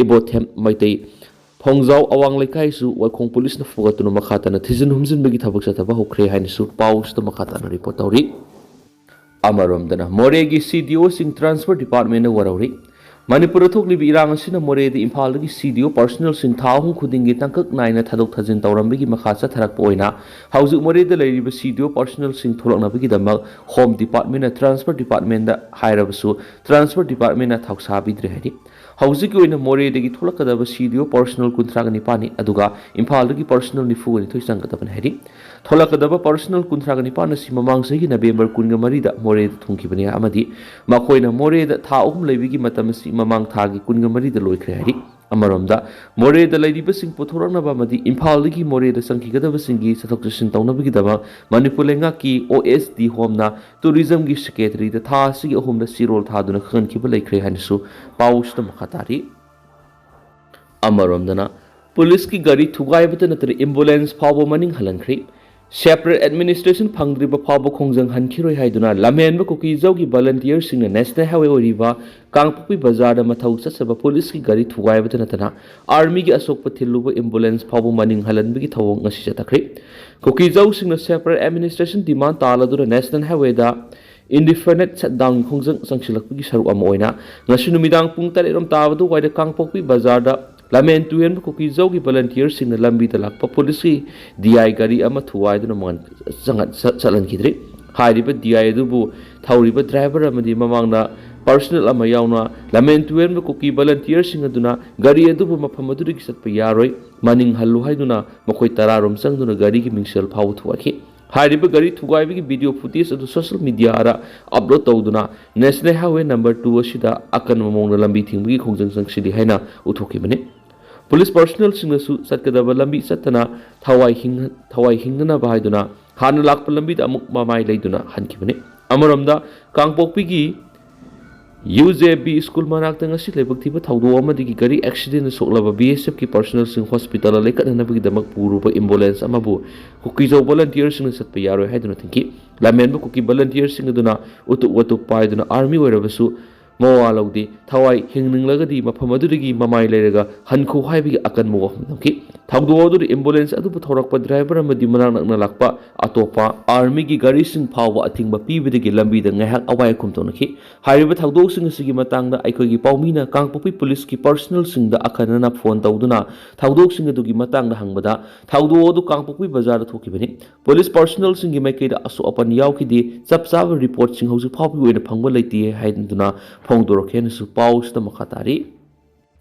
ꯏꯕꯣꯊꯦꯝ ꯃꯩꯇꯩ ꯊꯣꯡꯖꯥꯎ ꯑꯋꯥꯡ ꯂꯩꯀꯥꯏꯁꯨ ꯋꯥꯏꯈꯣꯡ ꯄꯨꯂꯤꯁꯅ ꯐꯨꯒꯠꯇꯨꯅ ꯃꯈꯥ ꯇꯥꯅ ꯊꯤꯖꯤꯟ ꯍꯨꯝꯖꯤꯟꯕꯒꯤ ꯊꯕꯛ ꯆꯠꯊꯕ ꯍꯧꯈ꯭ꯔꯦ ꯍꯥꯏꯅꯁꯨ ꯄꯥꯎꯁꯤꯗ ꯃꯈꯥ ꯇꯥꯅ ꯔꯤꯄꯣꯔꯠ ꯇꯧꯔꯤ꯫ ꯑꯃꯔꯣꯝꯗꯅ ꯃꯣꯔꯦꯒꯤ ꯁꯤ ꯗꯤ ꯑꯣꯁꯤꯡ ꯇ꯭ꯔꯥꯟꯁꯐꯔ ꯗꯤꯄꯥꯔꯠꯃꯦꯟꯅ ꯋꯥꯔꯧꯔꯤ꯫ ꯃꯅꯤꯄꯨꯔꯗ ꯊꯣꯛꯂꯤꯕ ꯏꯔꯥꯡ ꯑꯁꯤꯅ ꯃꯣꯔꯦꯗ ꯏꯝꯐꯥꯜꯗꯒꯤ ꯁꯤ ꯗꯤ ꯑꯣ ꯄꯔꯁꯅꯦꯜꯁꯤꯡ ꯊꯥ ꯑꯍꯨꯝ ꯈꯨꯗꯤꯡꯒꯤ ꯇꯥꯡꯀꯛ ꯅꯥꯏꯅ ꯊꯥꯗꯣꯛ ꯊꯥꯖꯤꯟ ꯇꯧꯔꯝꯕꯒꯤ ꯃꯈꯥ ꯆꯠꯊꯔꯛꯄ ꯑꯣꯏꯅ ꯍꯧꯖꯤꯛ ꯃꯣꯔꯦꯗ ꯂꯩꯔꯤꯕ ꯁꯤ ꯗꯤ ꯑꯣ ꯄꯔꯁꯅꯦꯜꯁꯤꯡ ꯊꯣꯛꯂꯛꯅꯕꯒꯤꯗꯃꯛ ꯍꯣꯝ ꯗꯤꯄꯥꯔꯠꯃꯦꯟꯅ ꯇ꯭ꯔꯥꯟꯁꯐꯔ ꯗꯤꯄꯥꯔꯠꯃꯦꯟꯗ ꯍꯥꯏꯔꯕꯁꯨ ꯇ꯭ꯔꯥꯟꯁꯐꯔ ꯗꯤꯄꯥꯔꯠꯃꯦꯟꯅ ꯊꯧꯁꯥꯕꯤꯗ꯭ꯔꯦ ꯍꯥꯏꯔꯤ꯫ ꯍꯧꯖꯤꯛꯀꯤ ꯑꯣꯏꯅ ꯃꯣꯔꯦꯗꯒꯤ ꯊꯣꯛꯂꯛꯀꯗꯕ ꯁꯤꯗ꯭ꯔꯤꯕ ꯄꯔꯁꯅꯦꯜ ꯀꯨꯟꯊ꯭ꯔꯥꯒ ꯅꯤꯄꯥꯟꯅꯤ, ꯑꯗꯨꯒ ꯏꯝꯐꯥꯜꯗꯒꯤ ꯄꯔꯁꯅꯦꯜ ꯅꯤꯐꯨꯒ ꯅꯤꯊꯣꯏ ꯆꯪꯒꯗꯕꯅꯤ ꯍꯥꯏꯔꯤ꯫ ꯊꯣꯛꯂꯛꯀꯗꯕ ꯄꯔꯁꯅꯦꯜ ꯀꯨꯟꯊ꯭ꯔꯥꯒ ꯅꯤꯄꯥꯟ ꯑꯁꯤ ꯃꯃꯥꯡ ꯆꯍꯤꯒꯤ ꯅꯕꯦꯝꯕꯔ ꯀꯨꯟꯒ ꯃꯔꯤꯗ ꯃꯣꯔꯦꯗ ꯊꯨꯡꯈꯤꯕꯅꯤ ꯑꯃꯗꯤ ꯃꯈꯣꯏꯅ ꯃꯣꯔꯦꯗ ꯊꯥ ꯑꯍꯨꯝ ꯂꯩꯕꯒꯤ ꯃꯇꯝ ꯑꯁꯤ ꯃꯃꯥꯡ ꯊꯥꯒꯤ ꯀꯨꯟꯒ ꯃꯔꯤꯗ ꯂꯣꯏꯈ꯭ꯔꯦ ꯍꯥꯏꯔꯤ꯫ ꯑꯃꯔꯣꯝꯗ, ꯃꯣꯔꯦꯗ ꯂꯩꯔꯤꯕꯁꯤꯡ ꯄꯨꯊꯣꯔꯛꯅꯕ ꯑꯃꯗꯤ ꯏꯝꯐꯥꯜꯗꯒꯤ ꯃꯣꯔꯦꯗ ꯆꯪꯈꯤꯒꯗꯕꯁꯤꯡꯒꯤ ꯆꯠꯊꯣꯛ ꯆꯠꯁꯤꯟ ꯇꯧꯅꯕꯒꯤꯗꯃꯛ ꯃꯅꯤꯄꯨꯔ ꯂꯩꯉꯥꯛꯀꯤ ꯑꯣ ꯑꯦꯁ ꯗꯤ ꯍꯣꯝꯅ ꯇꯨꯔꯤꯖꯝꯒꯤ ꯁꯦꯀ꯭ꯔꯦꯇꯔꯤꯗ ꯊꯥ ꯑꯁꯤꯒꯤ ꯑꯍꯨꯝꯗ ꯆꯦꯔꯣꯜ ꯊꯥꯗꯨꯅ ꯈꯪꯍꯟꯈꯤꯕ ꯂꯩꯈ꯭ꯔꯦ ꯍꯥꯏꯅꯁꯨ ꯄꯥꯎꯁꯤꯗ ꯃꯈꯥ ꯇꯥꯔꯤ꯫ ꯑꯃꯔꯣꯝꯗꯅ, ꯄꯨꯂꯤꯁꯀꯤ ꯒꯥꯔꯤ ꯊꯨꯒꯥꯏꯕꯇ ꯅꯠꯇꯅ ꯑꯦꯝꯕꯨꯂꯦꯟꯁ ꯐꯥꯎꯕ ꯃꯅꯤꯡ ꯍꯜꯍꯟꯈ꯭ꯔꯤ꯫ ꯁꯦꯄꯔꯦꯠ ꯑꯦꯗꯃꯤꯅꯤꯁꯇ꯭ꯔꯦꯁꯟ ꯐꯪꯗ꯭ꯔꯤꯕ ꯐꯥꯎꯕ ꯈꯣꯡꯖꯪ ꯍꯟꯈꯤꯔꯣꯏ ꯍꯥꯏꯗꯨꯅ ꯂꯝꯍꯦꯟꯕ ꯀꯨꯀꯤꯖꯧꯒꯤ ꯚꯂꯟꯇꯤꯌꯔꯁꯤꯡꯅ ꯅꯦꯁꯅꯦꯜ ꯍꯥꯏꯋꯦ ꯑꯣꯏꯔꯤꯕ ꯀꯥꯡꯄꯣꯛꯄꯤ ꯕꯖꯥꯔꯗ ꯃꯊꯧ ꯆꯠꯆꯕ ꯄꯨꯂꯤꯁꯀꯤ ꯒꯥꯔꯤ ꯊꯨꯒꯥꯏꯕꯇ ꯅꯠꯇꯅ ꯑꯥꯔꯃꯤꯒꯤ ꯑꯁꯣꯛꯄ ꯊꯤꯜꯂꯨꯕ ꯑꯦꯝꯕꯨꯂꯦꯟꯁ ꯐꯥꯎꯕ ꯃꯅꯤꯡ ꯍꯜꯍꯟꯕꯒꯤ ꯊꯧꯑꯣꯡ ꯉꯁꯤ ꯆꯠꯊꯈ꯭ꯔꯤ꯫ ꯀꯨꯀꯤꯖꯧꯁꯤꯡꯅ ꯁꯦꯄꯔꯦꯠ ꯑꯦꯗꯃꯤꯅꯤꯁꯇ꯭ꯔꯦꯁꯟ ꯗꯤꯃꯥꯟ ꯇꯥꯍꯜꯂꯗꯨꯅ ꯅꯦꯁꯅꯦꯜ ꯍꯥꯏꯋꯦꯗ ꯏꯟꯗꯤꯐꯥꯏꯅꯥꯏꯠ ꯁꯠꯗꯥꯎꯟꯒꯤ ꯈꯣꯡꯖꯪ ꯆꯪꯁꯤꯜꯂꯛꯄꯒꯤ ꯁꯔꯨꯛ ꯑꯃ ꯑꯣꯏꯅ ꯉꯁꯤ ꯅꯨꯃꯤꯗꯥꯡ ꯄꯨꯡ ꯇꯔꯦꯠ ꯔꯣꯝ ꯇꯥꯕ ꯑꯗꯨꯋꯥꯏꯗ ꯀꯥꯡꯄꯣꯛꯄꯤ ꯕꯖꯥꯔꯗ ꯂꯝꯍꯦꯟ ꯇꯨꯍꯦꯟꯕ ꯀꯨꯀꯤꯖꯧꯒꯤ ꯚꯂꯟꯇꯤꯌꯔꯁꯤꯡꯅ ꯂꯝꯕꯤꯗ ꯂꯥꯛꯄ ꯄꯨꯂꯤꯁꯀꯤ ꯗꯤ ꯑꯥꯏ ꯒꯥꯔꯤ ꯑꯃ ꯊꯨꯒꯥꯏꯗꯨꯅ ꯃꯉꯥꯜ ꯆꯪꯍꯟ-, ꯆꯠ-, ꯆꯠꯍꯟꯈꯤꯗ꯭ꯔꯤ꯫ ꯍꯥꯏꯔꯤꯕ ꯗꯤ ꯑꯥꯏ ꯑꯗꯨꯕꯨ ꯊꯧꯔꯤꯕ ꯗ꯭ꯔꯥꯏꯚꯔ ꯑꯃꯗꯤ ꯃꯃꯥꯡꯗ ꯄꯔꯁꯅꯦꯜ ꯑꯃ ꯌꯥꯎꯅ ꯂꯝꯍꯦꯟ ꯇꯨꯍꯦꯟꯕ ꯀꯨꯀꯤ ꯚꯂꯟꯇꯤꯌꯔꯁꯤꯡ ꯑꯗꯨꯅ ꯒꯥꯔꯤ ꯑꯗꯨꯕꯨ ꯃꯐꯝ ꯑꯗꯨꯗꯒꯤ ꯆꯠꯄ ꯌꯥꯔꯣꯏ, ꯃꯅꯤꯡ ꯍꯜꯂꯨ ꯍꯥꯏꯗꯨꯅ ꯃꯈꯣꯏ ꯇꯔꯥꯔꯣꯝ ꯆꯪꯗꯨꯅ ꯒꯥꯔꯤꯒꯤ ꯃꯤꯡꯁꯦꯜ ꯐꯥꯎꯕ ꯊꯨꯒꯥꯏꯈꯤ꯫ ꯍꯥꯏꯔꯤꯕ ꯒꯥꯔꯤ ꯊꯨꯒꯥꯏꯕꯒꯤ ꯚꯤꯗꯤꯑꯣ ꯐꯨꯇꯦꯖ ꯑꯗꯨ ꯁꯣꯁꯤꯌꯦꯜ ꯃꯤꯗꯤꯌꯥꯗ ꯑꯞꯂꯣꯗ ꯇꯧꯗꯨꯅ ꯅꯦꯁꯅꯦꯜ ꯍꯥꯏꯋꯦ ꯅꯝꯕꯔ ꯇꯨ ꯑꯁꯤꯗ ꯑꯀꯟꯕ ꯃꯑꯣꯡꯗ ꯂꯝꯕꯤ ꯊꯤꯡꯕꯒꯤ ꯈꯣꯡꯖꯪ ꯆꯪꯁꯤꯜꯂꯤ ꯍꯥꯏꯅ ꯎꯠꯊꯣꯛꯈꯤꯕꯅꯤ꯫ ꯄꯨꯂꯤꯁ ꯄꯔꯁꯅꯦꯜꯁꯤꯡꯅꯁꯨ ꯆꯠꯀꯗꯕ ꯂꯝꯕꯤ ꯆꯠꯇꯅ ꯊꯋꯥꯏ ꯍꯤꯡ-, ꯊꯋꯥꯏ ꯍꯤꯡꯅꯅꯕ ꯍꯥꯏꯗꯨꯅ ꯍꯥꯟꯅ ꯂꯥꯛꯄ ꯂꯝꯕꯤꯗ ꯑꯃꯨꯛ ꯃꯃꯥꯏ ꯂꯩꯗꯨꯅ ꯍꯟꯈꯤꯕꯅꯤ꯫ ꯑꯃꯔꯣꯝꯗ, ꯀꯥꯡꯄꯣꯛꯄꯤꯒꯤ ꯌꯨ ꯖꯦ ꯕꯤ ꯁ꯭ꯀꯨꯜ ꯃꯅꯥꯛꯇ ꯉꯁꯤ ꯂꯥꯏꯕꯛ ꯊꯤꯕ ꯊꯧꯗꯣꯛ ꯑꯃꯗꯒꯤ ꯒꯥꯔꯤ ꯑꯦꯛꯁꯤꯗꯦꯟꯗ ꯁꯣꯛꯂꯕ ꯕꯤ ꯑꯦꯁ ꯑꯦꯐꯀꯤ ꯄꯔꯁꯅꯦꯜꯁꯤꯡ ꯍꯣꯁꯄꯤꯇꯥꯜꯗ ꯂꯩꯈꯠꯅꯅꯕꯒꯤꯗꯃꯛ ꯄꯨꯔꯨꯕ ꯑꯦꯝꯕꯨꯂꯦꯟꯁ ꯑꯃꯕꯨ ꯀꯨꯀꯤꯖꯧ ꯚꯣꯂꯟꯇꯤꯌꯔꯁꯤꯡꯅ ꯆꯠꯄ ꯌꯥꯔꯣꯏ ꯍꯥꯏꯗꯨꯅ ꯊꯤꯡꯈꯤ꯫ ꯂꯝꯍꯦꯟꯕ ꯀꯨꯀꯤ ꯚꯣꯂꯟꯇꯤꯌꯔꯁꯤꯡ ꯑꯗꯨꯅ ꯎꯇꯨꯞ ꯋꯥꯇꯨꯞ ꯄꯥꯏꯗꯨꯅ ꯑꯥꯔꯃꯤ ꯑꯣꯏꯔꯕꯁꯨ ꯃꯋꯥ ꯂꯧꯗꯦ꯫ ꯊꯋꯥꯏ ꯍꯤꯡꯅꯤꯡꯂꯒꯗꯤ ꯃꯐꯝ ꯑꯗꯨꯗꯒꯤ ꯃꯃꯥꯏ ꯂꯩꯔꯒ ꯍꯟꯈꯣ ꯍꯥꯏꯕꯒꯤ ꯑꯀꯟꯕ ꯋꯥꯐꯝ ꯊꯝꯈꯤ꯫ ꯊꯧꯗꯣꯛ ꯑꯗꯨꯗ ꯑꯦꯝꯕꯨꯂꯦꯟꯁ ꯑꯗꯨꯕꯨ ꯊꯧꯔꯛꯄ ꯗ꯭ꯔꯥꯏꯚꯔ ꯑꯃꯗꯤ ꯃꯅꯥꯛ ꯅꯛꯅ ꯂꯥꯛꯄ ꯑꯇꯣꯞꯄ ꯑꯥꯔꯃꯤꯒꯤ ꯒꯥꯔꯤꯁꯤꯡ ꯐꯥꯎꯕ ꯑꯊꯤꯡꯕ ꯄꯤꯕꯗꯒꯤ ꯂꯝꯕꯤꯗ ꯉꯥꯏꯍꯥꯛ ꯑꯋꯥꯏ ꯑꯈꯨꯝ ꯇꯧꯅꯈꯤ꯫ ꯍꯥꯏꯔꯤꯕ ꯊꯧꯗꯣꯛꯁꯤꯡ ꯑꯁꯤꯒꯤ ꯃꯇꯥꯡꯗ ꯑꯩꯈꯣꯏꯒꯤ ꯄꯥꯎꯃꯤꯅ ꯀꯥꯡꯄꯣꯛꯄꯤ ꯄꯨꯂꯤꯁꯀꯤ ꯄꯔꯁꯅꯦꯜꯁꯤꯡꯗ ꯑꯈꯟꯅꯅ ꯐꯣꯟ ꯇꯧꯗꯨꯅ ꯊꯧꯗꯣꯛꯁꯤꯡ ꯑꯗꯨꯒꯤ ꯃꯇꯥꯡꯗ ꯍꯪꯕꯗ, ꯊꯧꯗꯣꯛ ꯑꯗꯨ ꯀꯥꯡꯄꯣꯛꯄꯤ ꯕꯖꯥꯔꯗ ꯊꯣꯛꯈꯤꯕꯅꯤ꯫ ꯄꯨꯂꯤꯁ ꯄꯔꯁꯅꯦꯜꯁꯤꯡꯒꯤ ꯃꯥꯏꯀꯩꯗ ꯑꯁꯣꯛ ꯑꯄꯟ ꯌꯥꯎꯈꯤꯗꯦ꯫ ꯆꯞ ꯆꯥꯕ ꯔꯤꯄꯣꯔꯠꯁꯤꯡ ꯍꯧꯖꯤꯛ ꯐꯥꯎꯕꯒꯤ ꯑꯣꯏꯅ ꯐꯪꯕ ꯂꯩꯇꯦ ꯍꯥꯏꯗꯨꯅ ꯐꯣꯡꯗꯣꯔꯛꯈꯤ ꯍꯥꯏꯅꯁꯨ ꯄꯥꯎꯁꯤꯗ ꯃꯈꯥ ꯇꯥꯔꯤ꯫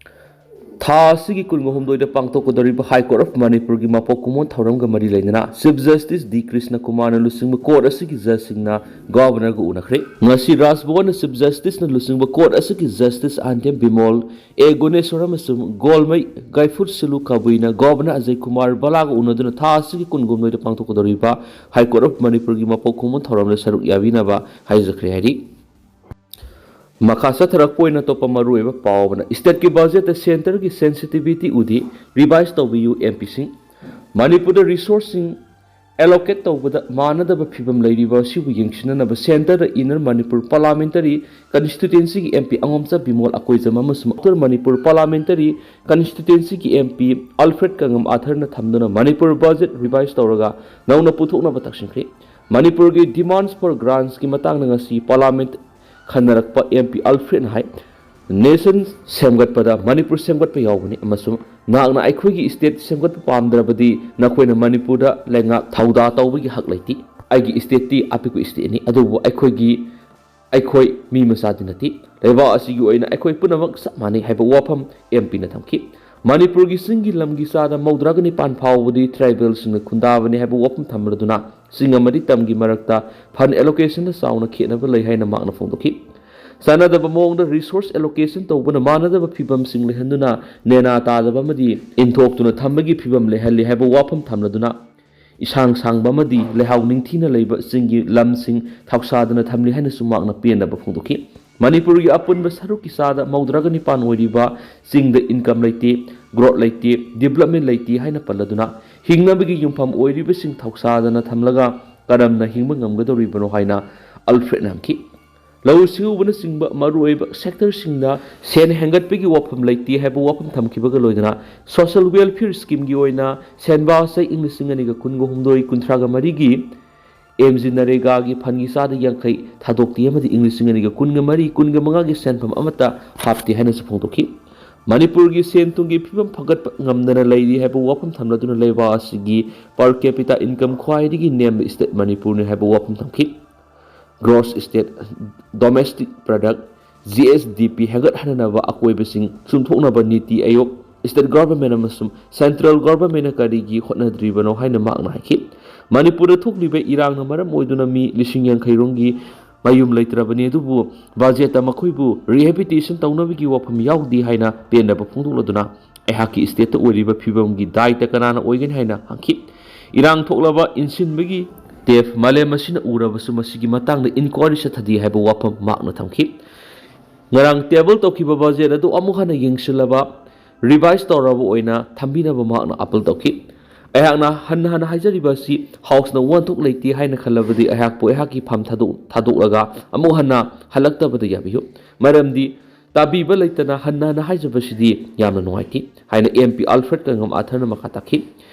ꯊꯥ ꯑꯁꯤꯒꯤ ꯀꯨꯟꯒ ꯍꯨꯝꯗꯣꯏꯗ ꯄꯥꯡꯊꯣꯛꯀꯗꯧꯔꯤꯕ ꯍꯥꯏ ꯀꯣꯔꯠ ꯑꯣꯐ ꯃꯅꯤꯄꯨꯔꯒꯤ ꯃꯄꯣꯛ ꯀꯨꯝꯑꯣꯟ ꯊꯧꯔꯝꯒ ꯃꯔꯤ ꯂꯩꯅꯅ ꯆꯤꯐ ꯖꯁꯇꯤꯁ ꯗꯤ ꯀ꯭ꯔꯤꯁꯅ ꯀꯨꯃꯥꯔꯅ ꯂꯨꯆꯤꯡꯕ ꯀꯣꯔꯠ ꯑꯁꯤꯒꯤ ꯖꯖꯁꯤꯡꯅ ꯒꯚꯔꯅꯔꯒ ꯎꯅꯈ꯭ꯔꯦ꯫ ꯉꯁꯤ ꯔꯥꯖꯚꯕꯟꯗ ꯆꯤꯐ ꯖꯁꯇꯤꯁꯅ ꯂꯨꯆꯤꯡꯕ ꯀꯣꯔꯠ ꯑꯁꯤꯒꯤ ꯖꯁꯇꯤꯁ ꯑꯥꯟꯇꯦꯝ ꯕꯤꯃꯣꯜ, ꯑꯦ ꯒꯨꯅꯦꯁꯣꯔ ꯑꯃꯁꯨꯡ ꯒꯣꯜꯃꯩ ꯒꯥꯏꯐꯨꯠ ꯁꯤꯂꯨ ꯀꯕꯨꯏꯅ ꯒꯚꯔꯅꯔ ꯑꯖꯌ ꯀꯨꯃꯥꯔ ꯕꯂꯥꯒ ꯎꯅꯗꯨꯅ ꯊꯥ ꯑꯁꯤꯒꯤ ꯀꯨꯟꯒ ꯍꯨꯝꯗꯣꯏꯗ ꯄꯥꯡꯊꯣꯛꯀꯗꯧꯔꯤꯕ ꯍꯥꯏ ꯀꯣꯔꯠ ꯑꯣꯐ ꯃꯅꯤꯄꯨꯔꯒꯤ ꯃꯄꯣꯛ ꯀꯨꯝꯑꯣꯟ ꯊꯧꯔꯝꯗ ꯁꯔꯨꯛ ꯌꯥꯕꯤꯅꯕ ꯍꯥꯏꯖꯈ꯭ꯔꯦ ꯍꯥꯏꯔꯤ꯫ ꯃꯈꯥ ꯆꯠꯊꯔꯛꯄ ꯑꯣꯏꯅ ꯑꯇꯣꯞꯄ ꯃꯔꯨꯑꯣꯏꯕ ꯄꯥꯎ ꯑꯃꯅ, ꯁ꯭ꯇꯦꯠꯀꯤ ꯕꯖꯦꯠꯇ ꯁꯦꯟꯇꯔꯒꯤ ꯁꯦꯟꯁꯤꯇꯤꯚꯤꯇꯤ ꯎꯗꯦ, ꯔꯤꯚꯥꯏꯁ ꯇꯧꯕꯤꯌꯨ ꯑꯦꯝ ꯄꯤꯁꯤꯡ꯫ ꯃꯅꯤꯄꯨꯔꯗ ꯔꯤꯁꯣꯔꯁꯁꯤꯡ ꯑꯦꯂꯣꯀꯦꯠ ꯇꯧꯕꯗ ꯃꯥꯟꯅꯗꯕ ꯐꯤꯕꯝ ꯂꯩꯔꯤꯕ ꯑꯁꯤꯕꯨ ꯌꯦꯡꯁꯤꯟꯅꯅꯕ ꯁꯦꯟꯇꯔꯗ ꯏꯟꯅꯔ ꯃꯅꯤꯄꯨꯔ ꯄꯥꯔꯂꯥꯃꯦꯟꯇꯔꯤ ꯀꯟꯁꯇꯤꯇ꯭ꯋꯦꯟꯁꯤꯒꯤ ꯑꯦꯝ ꯄꯤ ꯑꯉꯣꯝꯆꯥ ꯕꯤꯃꯣꯜ ꯑꯀꯣꯏꯖꯝ ꯑꯃꯁꯨꯡ ꯑꯥꯎꯇꯔ ꯃꯅꯤꯄꯨꯔ ꯄꯥꯔꯂꯥꯃꯦꯟꯇꯔꯤ ꯀꯟꯁꯇꯤꯇ꯭ꯋꯦꯟꯁꯤꯒꯤ ꯑꯦꯝ ꯄꯤ ꯑꯜꯐ꯭ꯔꯦꯗ ꯀꯪꯉꯝ ꯑꯥꯊꯔꯅ ꯊꯝꯗꯨꯅ ꯃꯅꯤꯄꯨꯔ ꯕꯖꯦꯠ ꯔꯤꯚꯥꯏꯁ ꯇꯧꯔꯒ ꯅꯧꯅ ꯄꯨꯊꯣꯛꯅꯕ ꯇꯛꯁꯤꯟꯈ꯭ꯔꯦ꯫ ꯃꯅꯤꯄꯨꯔꯒꯤ demands for grants ꯀꯤ ꯃꯇꯥꯡꯗ ꯉꯁꯤ ꯄꯥꯔꯂꯥꯃꯦꯟ ꯈꯟꯅꯔꯛꯄ ꯑꯦꯝ ꯄꯤ ꯑꯜꯐ꯭ꯔꯦꯗꯅ ꯍꯥꯏ, ꯅꯦꯁꯟ ꯁꯦꯝꯒꯠꯄꯗ ꯃꯅꯤꯄꯨꯔ ꯁꯦꯝꯒꯠꯄ ꯌꯥꯎꯕꯅꯤ ꯑꯃꯁꯨꯡ ꯅꯍꯥꯛꯅ ꯑꯩꯈꯣꯏꯒꯤ ꯁ꯭ꯇꯦꯠ ꯁꯦꯝꯒꯠꯄ ꯄꯥꯝꯗ꯭ꯔꯕꯗꯤ ꯅꯈꯣꯏꯅ ꯃꯅꯤꯄꯨꯔꯗ ꯂꯩꯉꯥꯛ ꯊꯧꯗꯥ ꯇꯧꯕꯒꯤ ꯍꯛ ꯂꯩꯇꯦ꯫ ꯑꯩꯒꯤ ꯁ꯭ꯇꯦꯠꯇꯤ ꯑꯄꯤꯛꯄ ꯁ꯭ꯇꯦꯠꯅꯤ, ꯑꯗꯨꯕꯨ ꯑꯩꯈꯣꯏꯒꯤ, ꯑꯩꯈꯣꯏ ꯃꯤ ꯃꯆꯥꯗꯤ ꯅꯠꯇꯦ꯫ ꯂꯩꯕꯥꯛ ꯑꯁꯤꯒꯤ ꯑꯣꯏꯅ ꯑꯩꯈꯣꯏ ꯄꯨꯝꯅꯃꯛ ꯆꯞ ꯃꯥꯟꯅꯩ ꯍꯥꯏꯕ ꯋꯥꯐꯝ ꯑꯦꯝ ꯄꯤꯅ ꯊꯝꯈꯤ꯫ ꯃꯅꯤꯄꯨꯔꯒꯤ ꯆꯤꯡꯒꯤ ꯂꯝꯒꯤ ꯆꯥꯗ ꯃꯧꯗ꯭ꯔꯥꯒ ꯅꯤꯄꯥꯟ ꯐꯥꯎꯕꯗꯤ ꯇ꯭ꯔꯥꯏꯕꯦꯜꯁꯤꯡꯅ ꯈꯨꯟꯗꯥꯕꯅꯤ ꯍꯥꯏꯕ ꯋꯥꯐꯝ ꯊꯝꯂꯗꯨꯅ ꯆꯤꯡ ꯑꯃꯗꯤ ꯇꯝꯒꯤ ꯃꯔꯛꯇ ꯐꯟ ꯑꯦꯂꯣꯀꯦꯁꯟꯗ ꯆꯥꯎꯅ ꯈꯦꯠꯅꯕ ꯂꯩ ꯍꯥꯏꯅ ꯃꯍꯥꯛꯅ ꯐꯣꯡꯗꯣꯛꯈꯤ꯫ ꯆꯥꯟꯅꯗꯕ ꯃꯑꯣꯡꯗ ꯔꯤꯁꯣꯔꯁ ꯑꯦꯂꯣꯀꯦꯁꯟ ꯇꯧꯕꯅ ꯃꯥꯟꯅꯗꯕ ꯐꯤꯕꯝꯁꯤꯡ ꯂꯩꯍꯟꯗꯨꯅ ꯅꯦꯅꯥ ꯇꯥꯗꯕ ꯑꯃꯗꯤ ꯏꯟꯊꯣꯛꯇꯨꯅ ꯊꯝꯕꯒꯤ ꯐꯤꯕꯝ ꯂꯩꯍꯜꯂꯤ ꯍꯥꯏꯕ ꯋꯥꯐꯝ ꯊꯝꯂꯗꯨꯅ ꯏꯁꯥꯡ ꯁꯥꯡꯕ ꯑꯃꯗꯤ ꯂꯩꯍꯥꯎ ꯅꯤꯡꯊꯤꯅ ꯂꯩꯕ ꯆꯤꯡꯒꯤ ꯂꯝꯁꯤꯡ ꯊꯧꯁꯥꯗꯅ ꯊꯝꯂꯤ ꯍꯥꯏꯅꯁꯨ ꯃꯍꯥꯛꯅ ꯄꯦꯟꯗꯕ ꯐꯣꯡꯗꯣꯛꯈꯤ꯫ ꯃꯅꯤꯄꯨꯔꯒꯤ ꯑꯄꯨꯟꯕ ꯁꯔꯨꯛꯀꯤ ꯆꯥꯗ ꯃꯧꯗ꯭ꯔꯥꯒ ꯅꯤꯄꯥꯟ ꯑꯣꯏꯔꯤꯕ ꯆꯤꯡꯗ ꯏꯟꯀꯝ ꯂꯩꯇꯦ, ꯒ꯭ꯔꯣꯠ ꯂꯩꯇꯦ, ꯗꯤꯕꯂꯞꯃꯦꯟ ꯂꯩꯇꯦ ꯍꯥꯏꯅ ꯄꯜꯂꯗꯨꯅ ꯍꯤꯡꯅꯕꯒꯤ ꯌꯨꯝꯐꯝ ꯑꯣꯏꯔꯤꯕꯁꯤꯡ ꯊꯧꯁꯥꯗꯅ ꯊꯝꯂꯒ ꯀꯔꯝꯅ ꯍꯤꯡꯕ ꯉꯝꯒꯗꯧꯔꯤꯕꯅꯣ ꯍꯥꯏꯅ ꯑꯜꯐ꯭ꯔꯦꯗꯅ ꯍꯪꯈꯤ꯫ ꯂꯧꯎ ꯁꯤꯡꯎꯕꯅꯆꯤꯡꯕ ꯃꯔꯨꯑꯣꯏꯕ ꯁꯦꯛꯇꯔꯁꯤꯡꯗ ꯁꯦꯟ ꯍꯦꯟꯒꯠꯄꯒꯤ ꯋꯥꯐꯝ ꯂꯩꯇꯦ ꯍꯥꯏꯕ ꯋꯥꯐꯝ ꯊꯝꯈꯤꯕꯒ ꯂꯣꯏꯅꯅ ꯁꯣꯁꯤꯌꯦꯜ ꯋꯦꯜꯐꯤꯌꯔ ꯁ꯭ꯀꯤꯝꯒꯤ ꯑꯣꯏꯅ ꯁꯦꯟꯕꯥ ꯆꯍꯤ ꯏꯪ ꯂꯤꯁꯤꯡ ꯑꯅꯤꯒ ꯀꯨꯟꯒ ꯍꯨꯝꯗꯣꯏ ꯀꯨꯟꯊ꯭ꯔꯥꯒ ꯃꯔꯤꯒꯤ ꯑꯦꯝ ꯖꯤ ꯅꯔꯦꯒꯥꯒꯤ ꯐꯟꯒꯤ ꯆꯥꯗ ꯌꯥꯡꯈꯩ ꯊꯥꯗꯣꯛꯇꯦ ꯑꯃꯗꯤ ꯏꯪ ꯂꯤꯁꯤꯡ ꯑꯅꯤꯒ ꯀꯨꯟꯒ ꯃꯔꯤ ꯀꯨꯟꯒ ꯃꯉꯥꯒꯤ ꯁꯦꯟꯐꯝ ꯑꯃꯠꯇ ꯍꯥꯞꯇꯦ ꯍꯥꯏꯅꯁꯨ ꯐꯣꯡꯗꯣꯛꯈꯤ꯫ ꯃꯅꯤꯄꯨꯔꯒꯤ ꯁꯦꯟ ꯊꯨꯝꯒꯤ ꯐꯤꯕꯝ ꯐꯒꯠꯄ ꯉꯝꯗꯅ ꯂꯩꯔꯤ ꯍꯥꯏꯕ ꯋꯥꯐꯝ ꯊꯝꯂꯗꯨꯅ ꯂꯩꯕꯥꯛ ꯑꯁꯤꯒꯤ per capita income ꯈ꯭ꯋꯥꯏꯗꯒꯤ ꯅꯦꯝꯕ ꯁ꯭ꯇꯦꯠ ꯃꯅꯤꯄꯨꯔꯅꯤ ꯍꯥꯏꯕ ꯋꯥꯐꯝ ꯊꯝꯈꯤ꯫ Gross state domestic product, G S D P ꯍꯦꯟꯒꯠꯍꯟꯅꯅꯕ ꯑꯀꯣꯏꯕꯁꯤꯡ ꯆꯨꯝꯊꯣꯛꯅꯕ ꯅꯤꯇꯤ ꯑꯥꯌꯣꯒ, ꯁ꯭ꯇꯦꯠ ꯒꯚꯔꯟꯃꯦꯟꯠ ꯑꯃꯁꯨꯡ ꯁꯦꯟꯇ꯭ꯔꯦꯜ ꯒꯚꯔꯟꯃꯦꯟꯠꯅ ꯀꯔꯤꯒꯤ ꯍꯣꯠꯅꯗ꯭ꯔꯤꯕꯅꯣ ꯍꯥꯏꯅ ꯃꯍꯥꯛꯅ ꯍꯥꯏꯈꯤ꯫ ꯃꯅꯤꯄꯨꯔꯗ ꯊꯣꯛꯂꯤꯕ ꯏꯔꯥꯡꯅ ꯃꯔꯝ ꯑꯣꯏꯗꯨꯅ ꯃꯤ ꯂꯤꯁꯤꯡ ꯌꯥꯡꯈꯩ ꯔꯣꯝꯒꯤ ꯃꯌꯨꯝ ꯂꯩꯇ꯭ꯔꯕꯅꯤ, ꯑꯗꯨꯕꯨ ꯕꯖꯦꯠꯇ ꯃꯈꯣꯏꯕꯨ rehabilitation ꯇꯧꯅꯕꯒꯤ ꯋꯥꯐꯝ ꯌꯥꯎꯗꯦ ꯍꯥꯏꯅ ꯄꯦꯟꯗꯕ ꯐꯣꯡꯗꯣꯛꯂꯗꯨꯅ, ꯑꯩꯍꯥꯛꯀꯤ ꯁ꯭ꯇꯦꯠꯇ ꯑꯣꯏꯔꯤꯕ ꯐꯤꯕꯝꯒꯤ ꯗꯥꯏꯇ ꯀꯅꯥꯅ ꯑꯣꯏꯒꯅꯤ ꯍꯥꯏꯅ ꯍꯪꯈꯤ꯫ ꯏꯔꯥꯡ ꯊꯣꯛꯂꯕ ꯏꯟꯁꯤꯟꯕꯒꯤ ꯇꯦꯞ ꯃꯥꯂꯦꯝ ꯑꯁꯤꯅ ꯎꯔꯕꯁꯨ ꯃꯁꯤꯒꯤ ꯃꯇꯥꯡꯗ ꯏꯟꯀ꯭ꯋꯥꯏꯔꯤ ꯆꯠꯊꯗꯦ ꯍꯥꯏꯕ ꯋꯥꯐꯝ ꯃꯍꯥꯛꯅ ꯊꯝꯈꯤ꯫ ꯉꯔꯥꯡ ꯇꯦꯕꯜ ꯇꯧꯈꯤꯕ ꯕꯖꯦꯠ ꯑꯗꯨ ꯑꯃꯨꯛ ꯍꯟꯅ ꯌꯦꯡꯁꯤꯜꯂꯕ, ꯔꯤꯚꯥꯏꯁ ꯇꯧꯔꯕ ꯑꯣꯏꯅ ꯊꯝꯕꯤꯅꯕ ꯃꯍꯥꯛꯅ ꯑꯥꯄꯤꯜ ꯇꯧꯈꯤ꯫ ꯑꯩꯍꯥꯛꯅ ꯍꯟꯅ ꯍꯟꯅ ꯍꯥꯏꯖꯔꯤꯕ ꯑꯁꯤ ꯍꯥꯎꯁꯅ ꯋꯥꯍꯟꯊꯣꯛ ꯂꯩꯇꯦ ꯍꯥꯏꯅ ꯈꯜꯂꯕꯗꯤ ꯑꯩꯍꯥꯛꯄꯨ ꯑꯩꯍꯥꯛꯀꯤ ꯐꯝ ꯊꯥꯗꯣꯛ-, ꯊꯥꯗꯣꯛꯂꯒ ꯑꯃꯨꯛ ꯍꯟꯅ ꯍꯜꯂꯛꯇꯕꯗ ꯌꯥꯕꯤꯌꯨ꯫ ꯃꯔꯝꯗꯤ ꯇꯥꯕꯤꯕ ꯂꯩꯇꯅ ꯍꯟꯅ ꯍꯟꯅ ꯍꯥꯏꯖꯕꯁꯤꯗꯤ ꯌꯥꯝꯅ ꯅꯨꯡꯉꯥꯏꯇꯦ ꯍꯥꯏꯅ ꯑꯦꯝ ꯄꯤ ꯑꯜꯐ꯭ꯔꯦꯗ ꯀꯪꯉꯝ ꯑꯥꯊꯔꯅ ꯃꯈꯥ ꯇꯥꯈꯤ꯫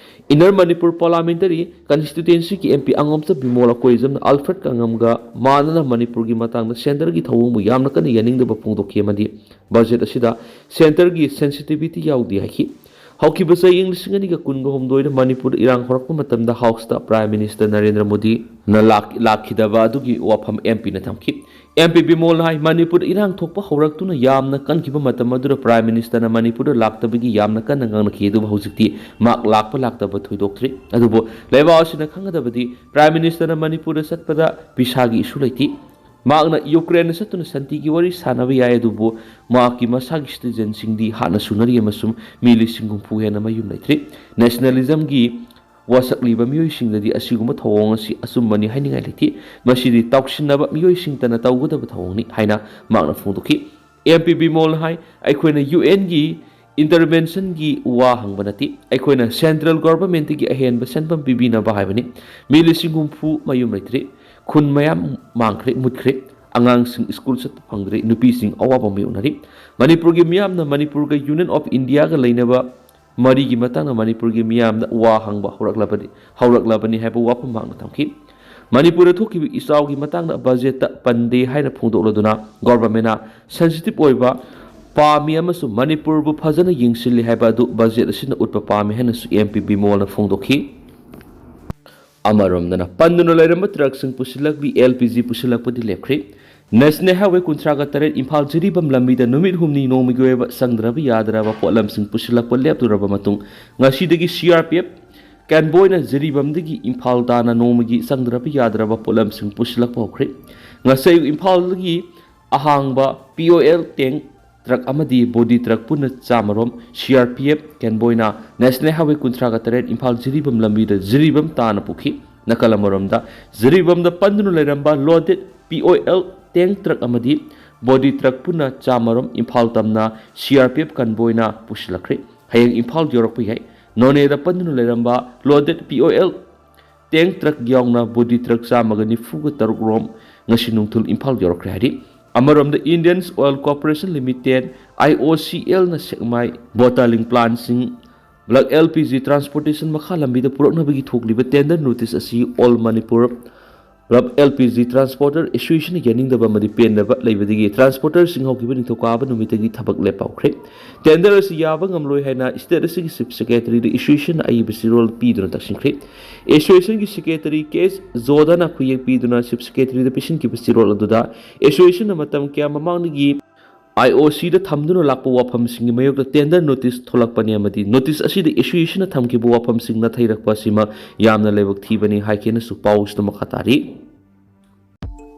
ꯏꯟꯅꯔ ꯃꯅꯤꯄꯨꯔ ꯄꯥꯔꯂꯤꯌꯥꯃꯦꯟꯇꯔꯤ ꯀꯟꯁꯇꯤꯇ꯭ꯌꯨꯑꯦꯟꯁꯤꯒꯤ ꯑꯦꯝ ꯄꯤ ꯑꯉꯣꯝꯆꯥ ꯕꯤꯃꯣꯜ ꯑꯀꯣꯏꯖꯝꯅ ꯑꯜꯐ꯭ꯔꯦꯗ ꯀꯪꯉꯝꯒ ꯃꯥꯟꯅꯅ ꯃꯅꯤꯄꯨꯔꯒꯤ ꯃꯇꯥꯡꯗ ꯁꯦꯟꯇꯔꯒꯤ ꯊꯧꯑꯣꯡꯕꯨ ꯌꯥꯝꯅ ꯀꯟꯅ ꯌꯥꯅꯤꯡꯗꯕ ꯐꯣꯡꯗꯣꯛꯈꯤ ꯑꯃꯗꯤ ꯕꯖꯦꯠ ꯑꯁꯤꯗ ꯁꯦꯟꯇꯔꯒꯤ ꯁꯦꯟꯁꯤꯇꯤꯚꯤꯇꯤ ꯌꯥꯎꯗꯦ ꯍꯥꯏꯈꯤ꯫ ꯍꯧꯈꯤꯕ ꯆꯍꯤ ꯂꯤꯁꯤꯡ ꯑꯅꯤꯒ ꯀꯨꯟꯒ ꯍꯨꯝꯗꯣꯏꯗ ꯃꯅꯤꯄꯨꯔꯗ ꯏꯔꯥꯡ ꯍꯧꯔꯛꯄ ꯃꯇꯝꯗ ꯍꯥꯎꯁꯇ ꯄ꯭ꯔꯥꯏꯝ ꯃꯤꯅꯤꯁꯇꯔ ꯅꯔꯦꯟꯗ꯭ꯔ ꯃꯣꯗꯤꯅ ꯂꯥꯛ-, ꯂꯥꯛꯈꯤꯗꯕ ꯑꯗꯨꯒꯤ ꯋꯥꯐꯝ ꯑꯦꯝ ꯄꯤꯅ ꯊꯝꯈꯤ꯫ ꯑꯦꯝ ꯄꯤ ꯕꯤꯃꯣꯜꯅ ꯍꯥꯏ, ꯃꯅꯤꯄꯨꯔꯗ ꯏꯔꯥꯡ ꯊꯣꯛꯄ ꯍꯧꯔꯛꯇꯨꯅ ꯌꯥꯝꯅ ꯀꯟꯈꯤꯕ ꯃꯇꯝ ꯑꯗꯨꯗ ꯄ꯭ꯔꯥꯏꯝ ꯃꯤꯅꯤꯁꯇꯔꯅ ꯃꯅꯤꯄꯨꯔꯗ ꯂꯥꯛꯇꯕꯒꯤ ꯌꯥꯝꯅ ꯀꯟꯅ ꯉꯥꯡꯅꯈꯤ, ꯑꯗꯨꯕꯨ ꯍꯧꯖꯤꯛꯇꯤ ꯃꯍꯥꯛ ꯂꯥꯛꯄ ꯂꯥꯛꯇꯕ ꯊꯣꯏꯗꯣꯛꯇ꯭ꯔꯤ꯫ ꯑꯗꯨꯕꯨ ꯂꯩꯕꯥꯛ ꯑꯁꯤꯅ ꯈꯪꯒꯗꯕꯗꯤ ꯄ꯭ꯔꯥꯏꯝ ꯃꯤꯅꯤꯁꯇꯔꯅ ꯃꯅꯤꯄꯨꯔꯗ ꯆꯠꯄꯗ ꯚꯤꯁꯥꯒꯤ ꯏꯁꯨ ꯂꯩꯇꯦ꯫ ꯃꯍꯥꯛꯅ ꯌꯨꯀ꯭ꯔꯦꯟꯗ ꯆꯠꯇꯨꯅ ꯁꯥꯟꯇꯤꯒꯤ ꯋꯥꯔꯤ ꯁꯥꯟꯅꯕ ꯌꯥꯏ, ꯑꯗꯨꯕꯨ ꯃꯍꯥꯛꯀꯤ ꯃꯁꯥꯒꯤ ꯁꯤꯇꯤꯖꯦꯟꯁꯤꯡꯗꯤ ꯍꯥꯠꯅ ꯁꯨꯅꯔꯤ ꯑꯃꯁꯨꯡ ꯃꯤ ꯂꯤꯁꯤꯡ ꯍꯨꯝꯐꯨ ꯍꯦꯟꯅ ꯃꯌꯨꯝ ꯂꯩꯇ꯭ꯔꯤ꯫ ꯅꯦꯁꯅꯦꯂꯤꯖꯝꯒꯤ ꯋꯥꯁꯛꯂꯤꯕ ꯃꯤꯑꯣꯏꯁꯤꯡꯗꯗꯤ ꯑꯁꯤꯒꯨꯝꯕ ꯊꯧꯑꯣꯡ ꯑꯁꯤ ꯑꯆꯨꯝꯕꯅꯤ ꯍꯥꯏꯅꯤꯡꯉꯥꯏ ꯂꯩꯇꯦ꯫ ꯃꯁꯤꯗꯤ ꯇꯥꯎꯁꯤꯟꯅꯕ ꯃꯤꯑꯣꯏꯁꯤꯡꯇꯅ ꯇꯧꯒꯗꯕ ꯊꯧꯑꯣꯡꯅꯤ ꯍꯥꯏꯅ ꯃꯍꯥꯛꯅ ꯐꯣꯡꯗꯣꯛꯈꯤ꯫ ꯑꯦꯝ ꯄꯤ ꯕꯤꯃꯣꯜꯅ ꯍꯥꯏ, ꯑꯩꯈꯣꯏꯅ ꯌꯨ ꯑꯦꯟꯒꯤ ꯏꯟꯇꯔꯚꯦꯟꯁꯟꯒꯤ ꯋꯥ ꯍꯪꯕ ꯅꯠꯇꯦ꯫ ꯑꯩꯈꯣꯏꯅ ꯁꯦꯟꯇ꯭ꯔꯦꯜ ꯒꯣꯚꯔꯟꯃꯦꯟꯠꯇꯒꯤ ꯑꯍꯦꯟꯕ ꯁꯦꯟꯐꯝ ꯄꯤꯕꯤꯅꯕ ꯍꯥꯏꯕꯅꯤ꯫ ꯃꯤ ꯂꯤꯁꯤꯡ ꯍꯨꯝꯐꯨ ꯃꯌꯨꯝ ꯂꯩꯇ꯭ꯔꯦ꯫ ꯈꯨꯟ ꯃꯌꯥꯝ ꯃꯥꯡꯈ꯭ꯔꯦ, ꯃꯨꯠꯈ꯭ꯔꯦ꯫ ꯑꯉꯥꯡꯁꯤꯡ ꯁ꯭ꯀꯨꯜ ꯆꯠꯄ ꯐꯪꯗ꯭ꯔꯦ꯫ ꯅꯨꯄꯤꯁꯤꯡ ꯑꯋꯥꯕ ꯃꯥꯌꯣꯛꯅꯔꯤ꯫ ꯃꯅꯤꯄꯨꯔꯒꯤ ꯃꯤꯌꯥꯝꯅ ꯃꯅꯤꯄꯨꯔꯒ ꯌꯨꯅꯤꯌꯟ ꯑꯣꯐ ꯏꯟꯗꯤꯌꯥꯒ ꯂꯩꯅꯕ ꯃꯔꯤꯒꯤ ꯃꯇꯥꯡꯗ ꯃꯅꯤꯄꯨꯔꯒꯤ ꯃꯤꯌꯥꯝꯅ ꯋꯥ ꯍꯪꯕ ꯍꯧꯔꯛꯂꯕꯅꯤ, ꯍꯧꯔꯛꯂꯕꯅꯤ ꯍꯥꯏꯕ ꯋꯥꯐꯝ ꯃꯍꯥꯛꯅ ꯊꯝꯈꯤ꯫ ꯃꯅꯤꯄꯨꯔꯗ ꯊꯣꯛꯈꯤꯕ ꯏꯆꯥꯎꯒꯤ ꯃꯇꯥꯡꯗ ꯕꯖꯦꯠꯇ ꯄꯟꯗꯦ ꯍꯥꯏꯅ ꯐꯣꯡꯗꯣꯛꯂꯗꯨꯅ ꯒꯣꯚꯔꯟꯃꯦꯟꯠꯅ ꯁꯦꯟꯁꯤꯇꯤꯚ ꯑꯣꯏꯕ ꯄꯥꯝꯃꯤ ꯑꯃꯁꯨꯡ ꯃꯅꯤꯄꯨꯔꯕꯨ ꯐꯖꯅ ꯌꯦꯡꯁꯤꯜꯂꯤ ꯍꯥꯏꯕ ꯑꯗꯨ ꯕꯖꯦꯠ ꯑꯁꯤꯅ ꯎꯠꯄ ꯄꯥꯝꯃꯤ ꯍꯥꯏꯅꯁꯨ ꯑꯦꯝ ꯄꯤ ꯕꯤꯃꯣꯜꯅ ꯐꯣꯡꯗꯣꯛꯈꯤ꯫ ꯑꯃꯔꯣꯝꯗꯅ ꯄꯟꯗꯨꯅ ꯂꯩꯔꯝꯕ ꯇ꯭ꯔꯛꯁꯤꯡ ꯄꯨꯁꯤꯜꯂꯛꯂꯤ, ꯑꯦꯜ ꯄꯤ ꯖꯤ ꯄꯨꯁꯤꯜꯂꯛꯄꯗꯤ ꯂꯦꯞꯈ꯭ꯔꯦ꯫ ꯅꯦꯁꯅꯦꯜ ꯍꯥꯏꯋꯦ ꯀꯨꯟꯊ꯭ꯔꯥꯒ ꯇꯔꯦꯠ ꯏꯝꯐꯥꯜ ꯖꯤꯔꯤꯕꯝ ꯂꯝꯕꯤꯗ ꯅꯨꯃꯤꯠ ꯍꯨꯝꯅꯤ ꯅꯣꯡꯃꯒꯤ ꯑꯣꯏꯕ ꯆꯪꯗ꯭ꯔꯕ ꯌꯥꯗ꯭ꯔꯕ ꯄꯣꯠꯂꯝꯁꯤꯡ ꯄꯨꯁꯤꯜꯂꯛꯄ ꯂꯦꯞꯂꯨꯔꯕ ꯃꯇꯨꯡ, ꯉꯁꯤꯗꯒꯤ ꯁꯤ ꯑꯥꯔ ꯄꯤ ꯑꯦꯐ ꯀꯦꯟꯕꯣꯏꯅ ꯖꯤꯔꯤꯕꯝꯗꯒꯤ ꯏꯝꯐꯥꯜ ꯇꯥꯅ ꯅꯣꯡꯃꯒꯤ ꯆꯪꯗ꯭ꯔꯕ ꯌꯥꯗ꯭ꯔꯕ ꯄꯣꯠꯂꯝꯁꯤꯡ ꯄꯨꯁꯤꯜꯂꯛꯄ ꯍꯧꯈ꯭ꯔꯦ꯫ ꯉꯁꯤ ꯑꯌꯨꯛ ꯏꯝꯐꯥꯜꯗꯒꯤ ꯑꯍꯥꯡꯕ ꯄꯤ ꯑꯣ ꯑꯦꯜ ꯇꯦꯡ ꯇ꯭ꯔꯛ ꯑꯃꯗꯤ ꯕꯣꯗꯤ ꯇ꯭ꯔꯛ ꯄꯨꯟꯅ ꯆꯥꯃꯔꯣꯝ ꯁꯤ ꯑꯥꯔ ꯄꯤ ꯑꯦꯐ ꯀꯦꯟꯕꯣꯏꯅ ꯅꯦꯁꯅꯦꯜ ꯍꯥꯏꯋꯦ ꯀꯨꯟꯊ꯭ꯔꯥꯒ ꯇꯔꯦꯠ ꯏꯝꯐꯥꯜ ꯖꯤꯔꯤꯕꯝ ꯂꯝꯕꯤꯗ ꯖꯤꯔꯤꯕꯝ ꯇꯥꯅ ꯄꯨꯈꯤ꯫ ꯅꯥꯀꯜ ꯑꯃꯔꯣꯝꯗ ꯖꯤꯔꯤꯕꯝꯗ ꯄꯟꯗꯨꯅ ꯂꯩꯔꯝꯕ ꯂꯣꯗꯦꯠ ꯄꯤ ꯑꯣ ꯑꯦꯜ ꯇꯦꯡ ꯇ꯭ꯔꯛ ꯑꯃꯗꯤ ꯕꯣꯗꯤ ꯇ꯭ꯔꯛ ꯄꯨꯟꯅ ꯆꯥꯃꯔꯣꯝ ꯏꯝꯐꯥꯜ ꯇꯝꯅ ꯁꯤ ꯑꯥꯔ ꯄꯤ ꯑꯦꯐ ꯀꯟꯕꯣꯏꯅ ꯄꯨꯁꯤꯜꯂꯛꯈ꯭ꯔꯦ꯫ ꯍꯌꯦꯡ ꯏꯝꯐꯥꯜ ꯌꯧꯔꯛꯄ ꯌꯥꯏ꯫ ꯅꯣꯅꯦꯗ ꯄꯟꯗꯨꯅ ꯂꯩꯔꯝꯕ ꯂꯣꯗꯦꯠ ꯄꯤ ꯑꯣ ꯑꯦꯜ ꯇꯦꯡ ꯇ꯭ꯔꯛ ꯌꯥꯎꯅ ꯕꯣꯗꯤ ꯇ꯭ꯔꯛ ꯆꯥꯝꯃꯒ ꯅꯤꯐꯨꯒ ꯇꯔꯨꯛ ꯔꯣꯝ ꯉꯁꯤ ꯅꯨꯡꯊꯤꯜ ꯏꯝꯐꯥꯜ ꯌꯧꯔꯛꯈ꯭ꯔꯦ ꯍꯥꯏꯔꯤ꯫ ꯑꯃꯔꯣꯝꯗ Indian Oil Corporation Limited, I O C L ꯅ ꯁꯦꯛꯃꯥꯏ ꯕꯣꯇꯥꯂꯤꯡ ꯄ꯭ꯂꯥꯟꯁꯤꯡ bulk L P G transportation ꯃꯈꯥ ꯂꯝꯕꯤꯗ ꯄꯨꯔꯛꯅꯕꯒꯤ ꯊꯣꯛꯂꯤꯕ ꯇꯦꯟꯗꯔ ꯅꯣꯇꯤꯁ ꯑꯁꯤ All Manipur Bulk L P G Transporter Association ꯅ ꯌꯥꯅꯤꯡꯗꯕ ꯑꯃꯗꯤ ꯄꯦꯟꯗꯕ ꯂꯩꯕꯗꯒꯤ ꯇ꯭ꯔꯥꯟꯁꯄꯣꯔꯇꯔꯁꯤꯡ ꯍꯧꯈꯤꯕ ꯅꯤꯡꯊꯧꯀꯥꯕ ꯅꯨꯃꯤꯠꯇꯒꯤ ꯊꯕꯛ ꯂꯦꯞꯍꯧꯈ꯭ꯔꯦ꯫ ꯇꯦꯟꯗꯔ ꯑꯁꯤ ꯌꯥꯕ ꯉꯝꯂꯣꯏ ꯍꯥꯏꯅ ꯁ꯭ꯇꯦꯠ ꯑꯁꯤꯒꯤ ꯆꯤꯐ ꯁꯦꯀ꯭ꯔꯦꯇꯔꯤꯗ ꯑꯦꯁꯣꯁꯤꯌꯦꯁꯟꯅ ꯑꯏꯕ ꯆꯦꯔꯣꯜ ꯄꯤꯗꯨꯅ ꯇꯛꯁꯤꯟꯈ꯭ꯔꯦ꯫ ꯑꯦꯁꯣꯁꯤꯌꯦꯁꯟꯒꯤ ꯁꯦꯀ꯭ꯔꯦꯇꯔꯤ ꯀꯦ ꯑꯦꯁ ꯖꯣꯗꯥꯅ ꯈꯨꯌꯦꯛ ꯄꯤꯗꯨꯅ ꯆꯤꯐ ꯁꯦꯀ꯭ꯔꯦꯇꯔꯤꯗ ꯄꯤꯁꯤꯟꯈꯤꯕ ꯆꯦꯔꯣꯜ ꯑꯗꯨꯗ ꯑꯦꯁꯣꯁꯤꯌꯦꯁꯟꯅ ꯃꯇꯝ ꯀꯌꯥ ꯃꯃꯥꯡꯗꯒꯤ ꯑꯥꯏ ꯑꯣ ꯁꯤꯗ ꯊꯝꯗꯨꯅ ꯂꯥꯛꯄ ꯋꯥꯐꯝꯁꯤꯡꯒꯤ ꯃꯥꯌꯣꯛꯇ ꯇꯦꯟꯗꯔ ꯅꯣꯇꯤꯁ ꯊꯣꯛꯂꯛꯄꯅꯤ ꯑꯃꯗꯤ ꯅꯣꯇꯤꯁ ꯑꯁꯤꯗ ꯑꯦꯁꯣꯁꯤꯌꯦꯁꯟꯅ ꯊꯝꯈꯤꯕ ꯋꯥꯐꯝꯁꯤꯡ ꯅꯥꯊꯩꯔꯛꯄ ꯑꯁꯤꯃꯛ ꯌꯥꯝꯅ ꯂꯥꯏꯕꯛ ꯊꯤꯕꯅꯤ ꯍꯥꯏꯈꯤꯅꯁꯨ ꯄꯥꯎꯁꯤꯗ ꯃꯈꯥ ꯇꯥꯔꯤ꯫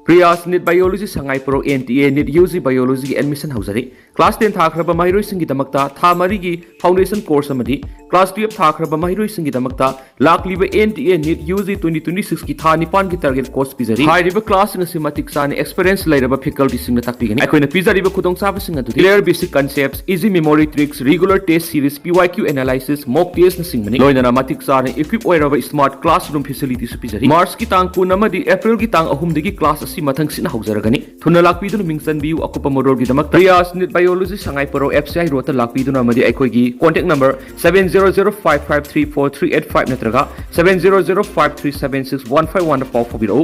ꯄ꯭ꯔꯤꯌꯥꯁ ꯅꯤꯠ ꯕꯥꯏꯑꯣꯂꯣꯖꯤ ꯁꯉꯥꯏ pro N T A NEET U G ꯕꯥꯏꯑꯣꯂꯣꯖꯤꯒꯤ ꯑꯦꯗꯃꯤꯁꯟ ꯍꯧꯖꯔꯤ꯫ ꯀ꯭ꯂꯥꯁ ꯇꯦꯟ ꯊꯥꯈ꯭ꯔꯕ ꯃꯍꯩꯔꯣꯏꯁꯤꯡꯒꯤꯗꯃꯛꯇ ꯊꯥ ꯃꯔꯤꯒꯤ ꯐꯥꯎꯟꯗꯦꯁꯟ ꯀꯣꯔꯁ ꯑꯃꯗꯤ ꯀ꯭ꯂꯥꯁ ꯇꯨꯌꯦꯜꯞ ꯊꯥꯈ꯭ꯔꯕ ꯃꯍꯩꯔꯣꯏꯁꯤꯡꯒꯤꯗꯃꯛꯇ ꯂꯥꯛꯂꯤꯕ N T A NEET U G twenty twenty ꯁꯤꯛꯁꯀꯤ ꯊꯥ ꯅꯤꯄꯥꯟꯒꯤ ꯇꯥꯔꯒꯦꯠ ꯀꯣꯔꯁ ꯄꯤꯖꯔꯤ꯫ ꯍꯥꯏꯔꯤꯕ ꯀ꯭ꯂꯥꯁꯁꯤꯡ ꯑꯁꯤ ꯃꯇꯤꯛ ꯆꯥꯅ ꯑꯦꯛꯁꯄꯤꯔꯤꯌꯦꯟꯁ ꯂꯩꯔꯕ ꯐꯦꯀꯜꯇꯤꯁꯤꯡꯅ ꯇꯥꯛꯄꯤꯒꯅꯤ꯫ ꯑꯩꯈꯣꯏꯅ ꯄꯤꯖꯔꯤꯕ ꯈꯨꯗꯣꯡꯆꯥꯕꯁꯤꯡ ꯑꯗꯨꯗꯤ clear basic concepts, easy memory tricks, regular test series, P Y Q analysis, mock test ꯅꯆꯤꯡꯕꯅꯤ꯫ ꯂꯣꯏꯅꯅ ꯃꯇꯤꯛ ꯆꯥꯅ equip ꯑꯣꯏꯔꯕ smart classroom facilities ꯁꯨ ꯄꯤꯖꯔꯤ꯫ ꯃꯥꯔꯆꯀꯤ ꯇꯥꯡ ꯀꯨꯟ ꯑꯃꯗꯤ ꯑꯦꯄ꯭ꯔꯤꯜꯒꯤ ꯇꯥꯡ ꯑꯍꯨꯝꯗꯒꯤ ꯀ꯭ꯂꯥꯁ ꯑꯁꯤ ꯃꯊꯪ ꯁꯤꯠꯅ ꯍꯧꯖꯔꯒꯅꯤ꯫ ꯊꯨꯅ ꯂꯥꯛꯄꯤꯗꯨꯅ ꯃꯤꯡ ꯆꯟꯕꯤꯌꯨ꯫ ꯑꯀꯨꯞꯄ ꯃꯔꯣꯜꯒꯤꯗꯃꯛ ꯄ꯭ꯔꯤꯌꯥꯁ ꯅꯤꯠ ꯕꯥꯏꯑꯣꯂꯣꯖꯤ ꯁꯉꯥꯏ ꯄꯔꯧ ꯑꯦꯐ ꯁꯤ ꯑꯥꯏ ꯔꯣꯗꯇ ꯂꯥꯛꯄꯤꯗꯨꯅ ꯑꯃꯗꯤ ꯑꯩꯈꯣꯏꯒꯤ contact number seven zero zero five five three four three eight five ꯅꯠꯇ꯭ꯔꯒ seven zero zero five three seven six one five one ꯗ ꯄꯥꯎ ꯐꯥꯎꯕꯤꯔꯛꯎ꯫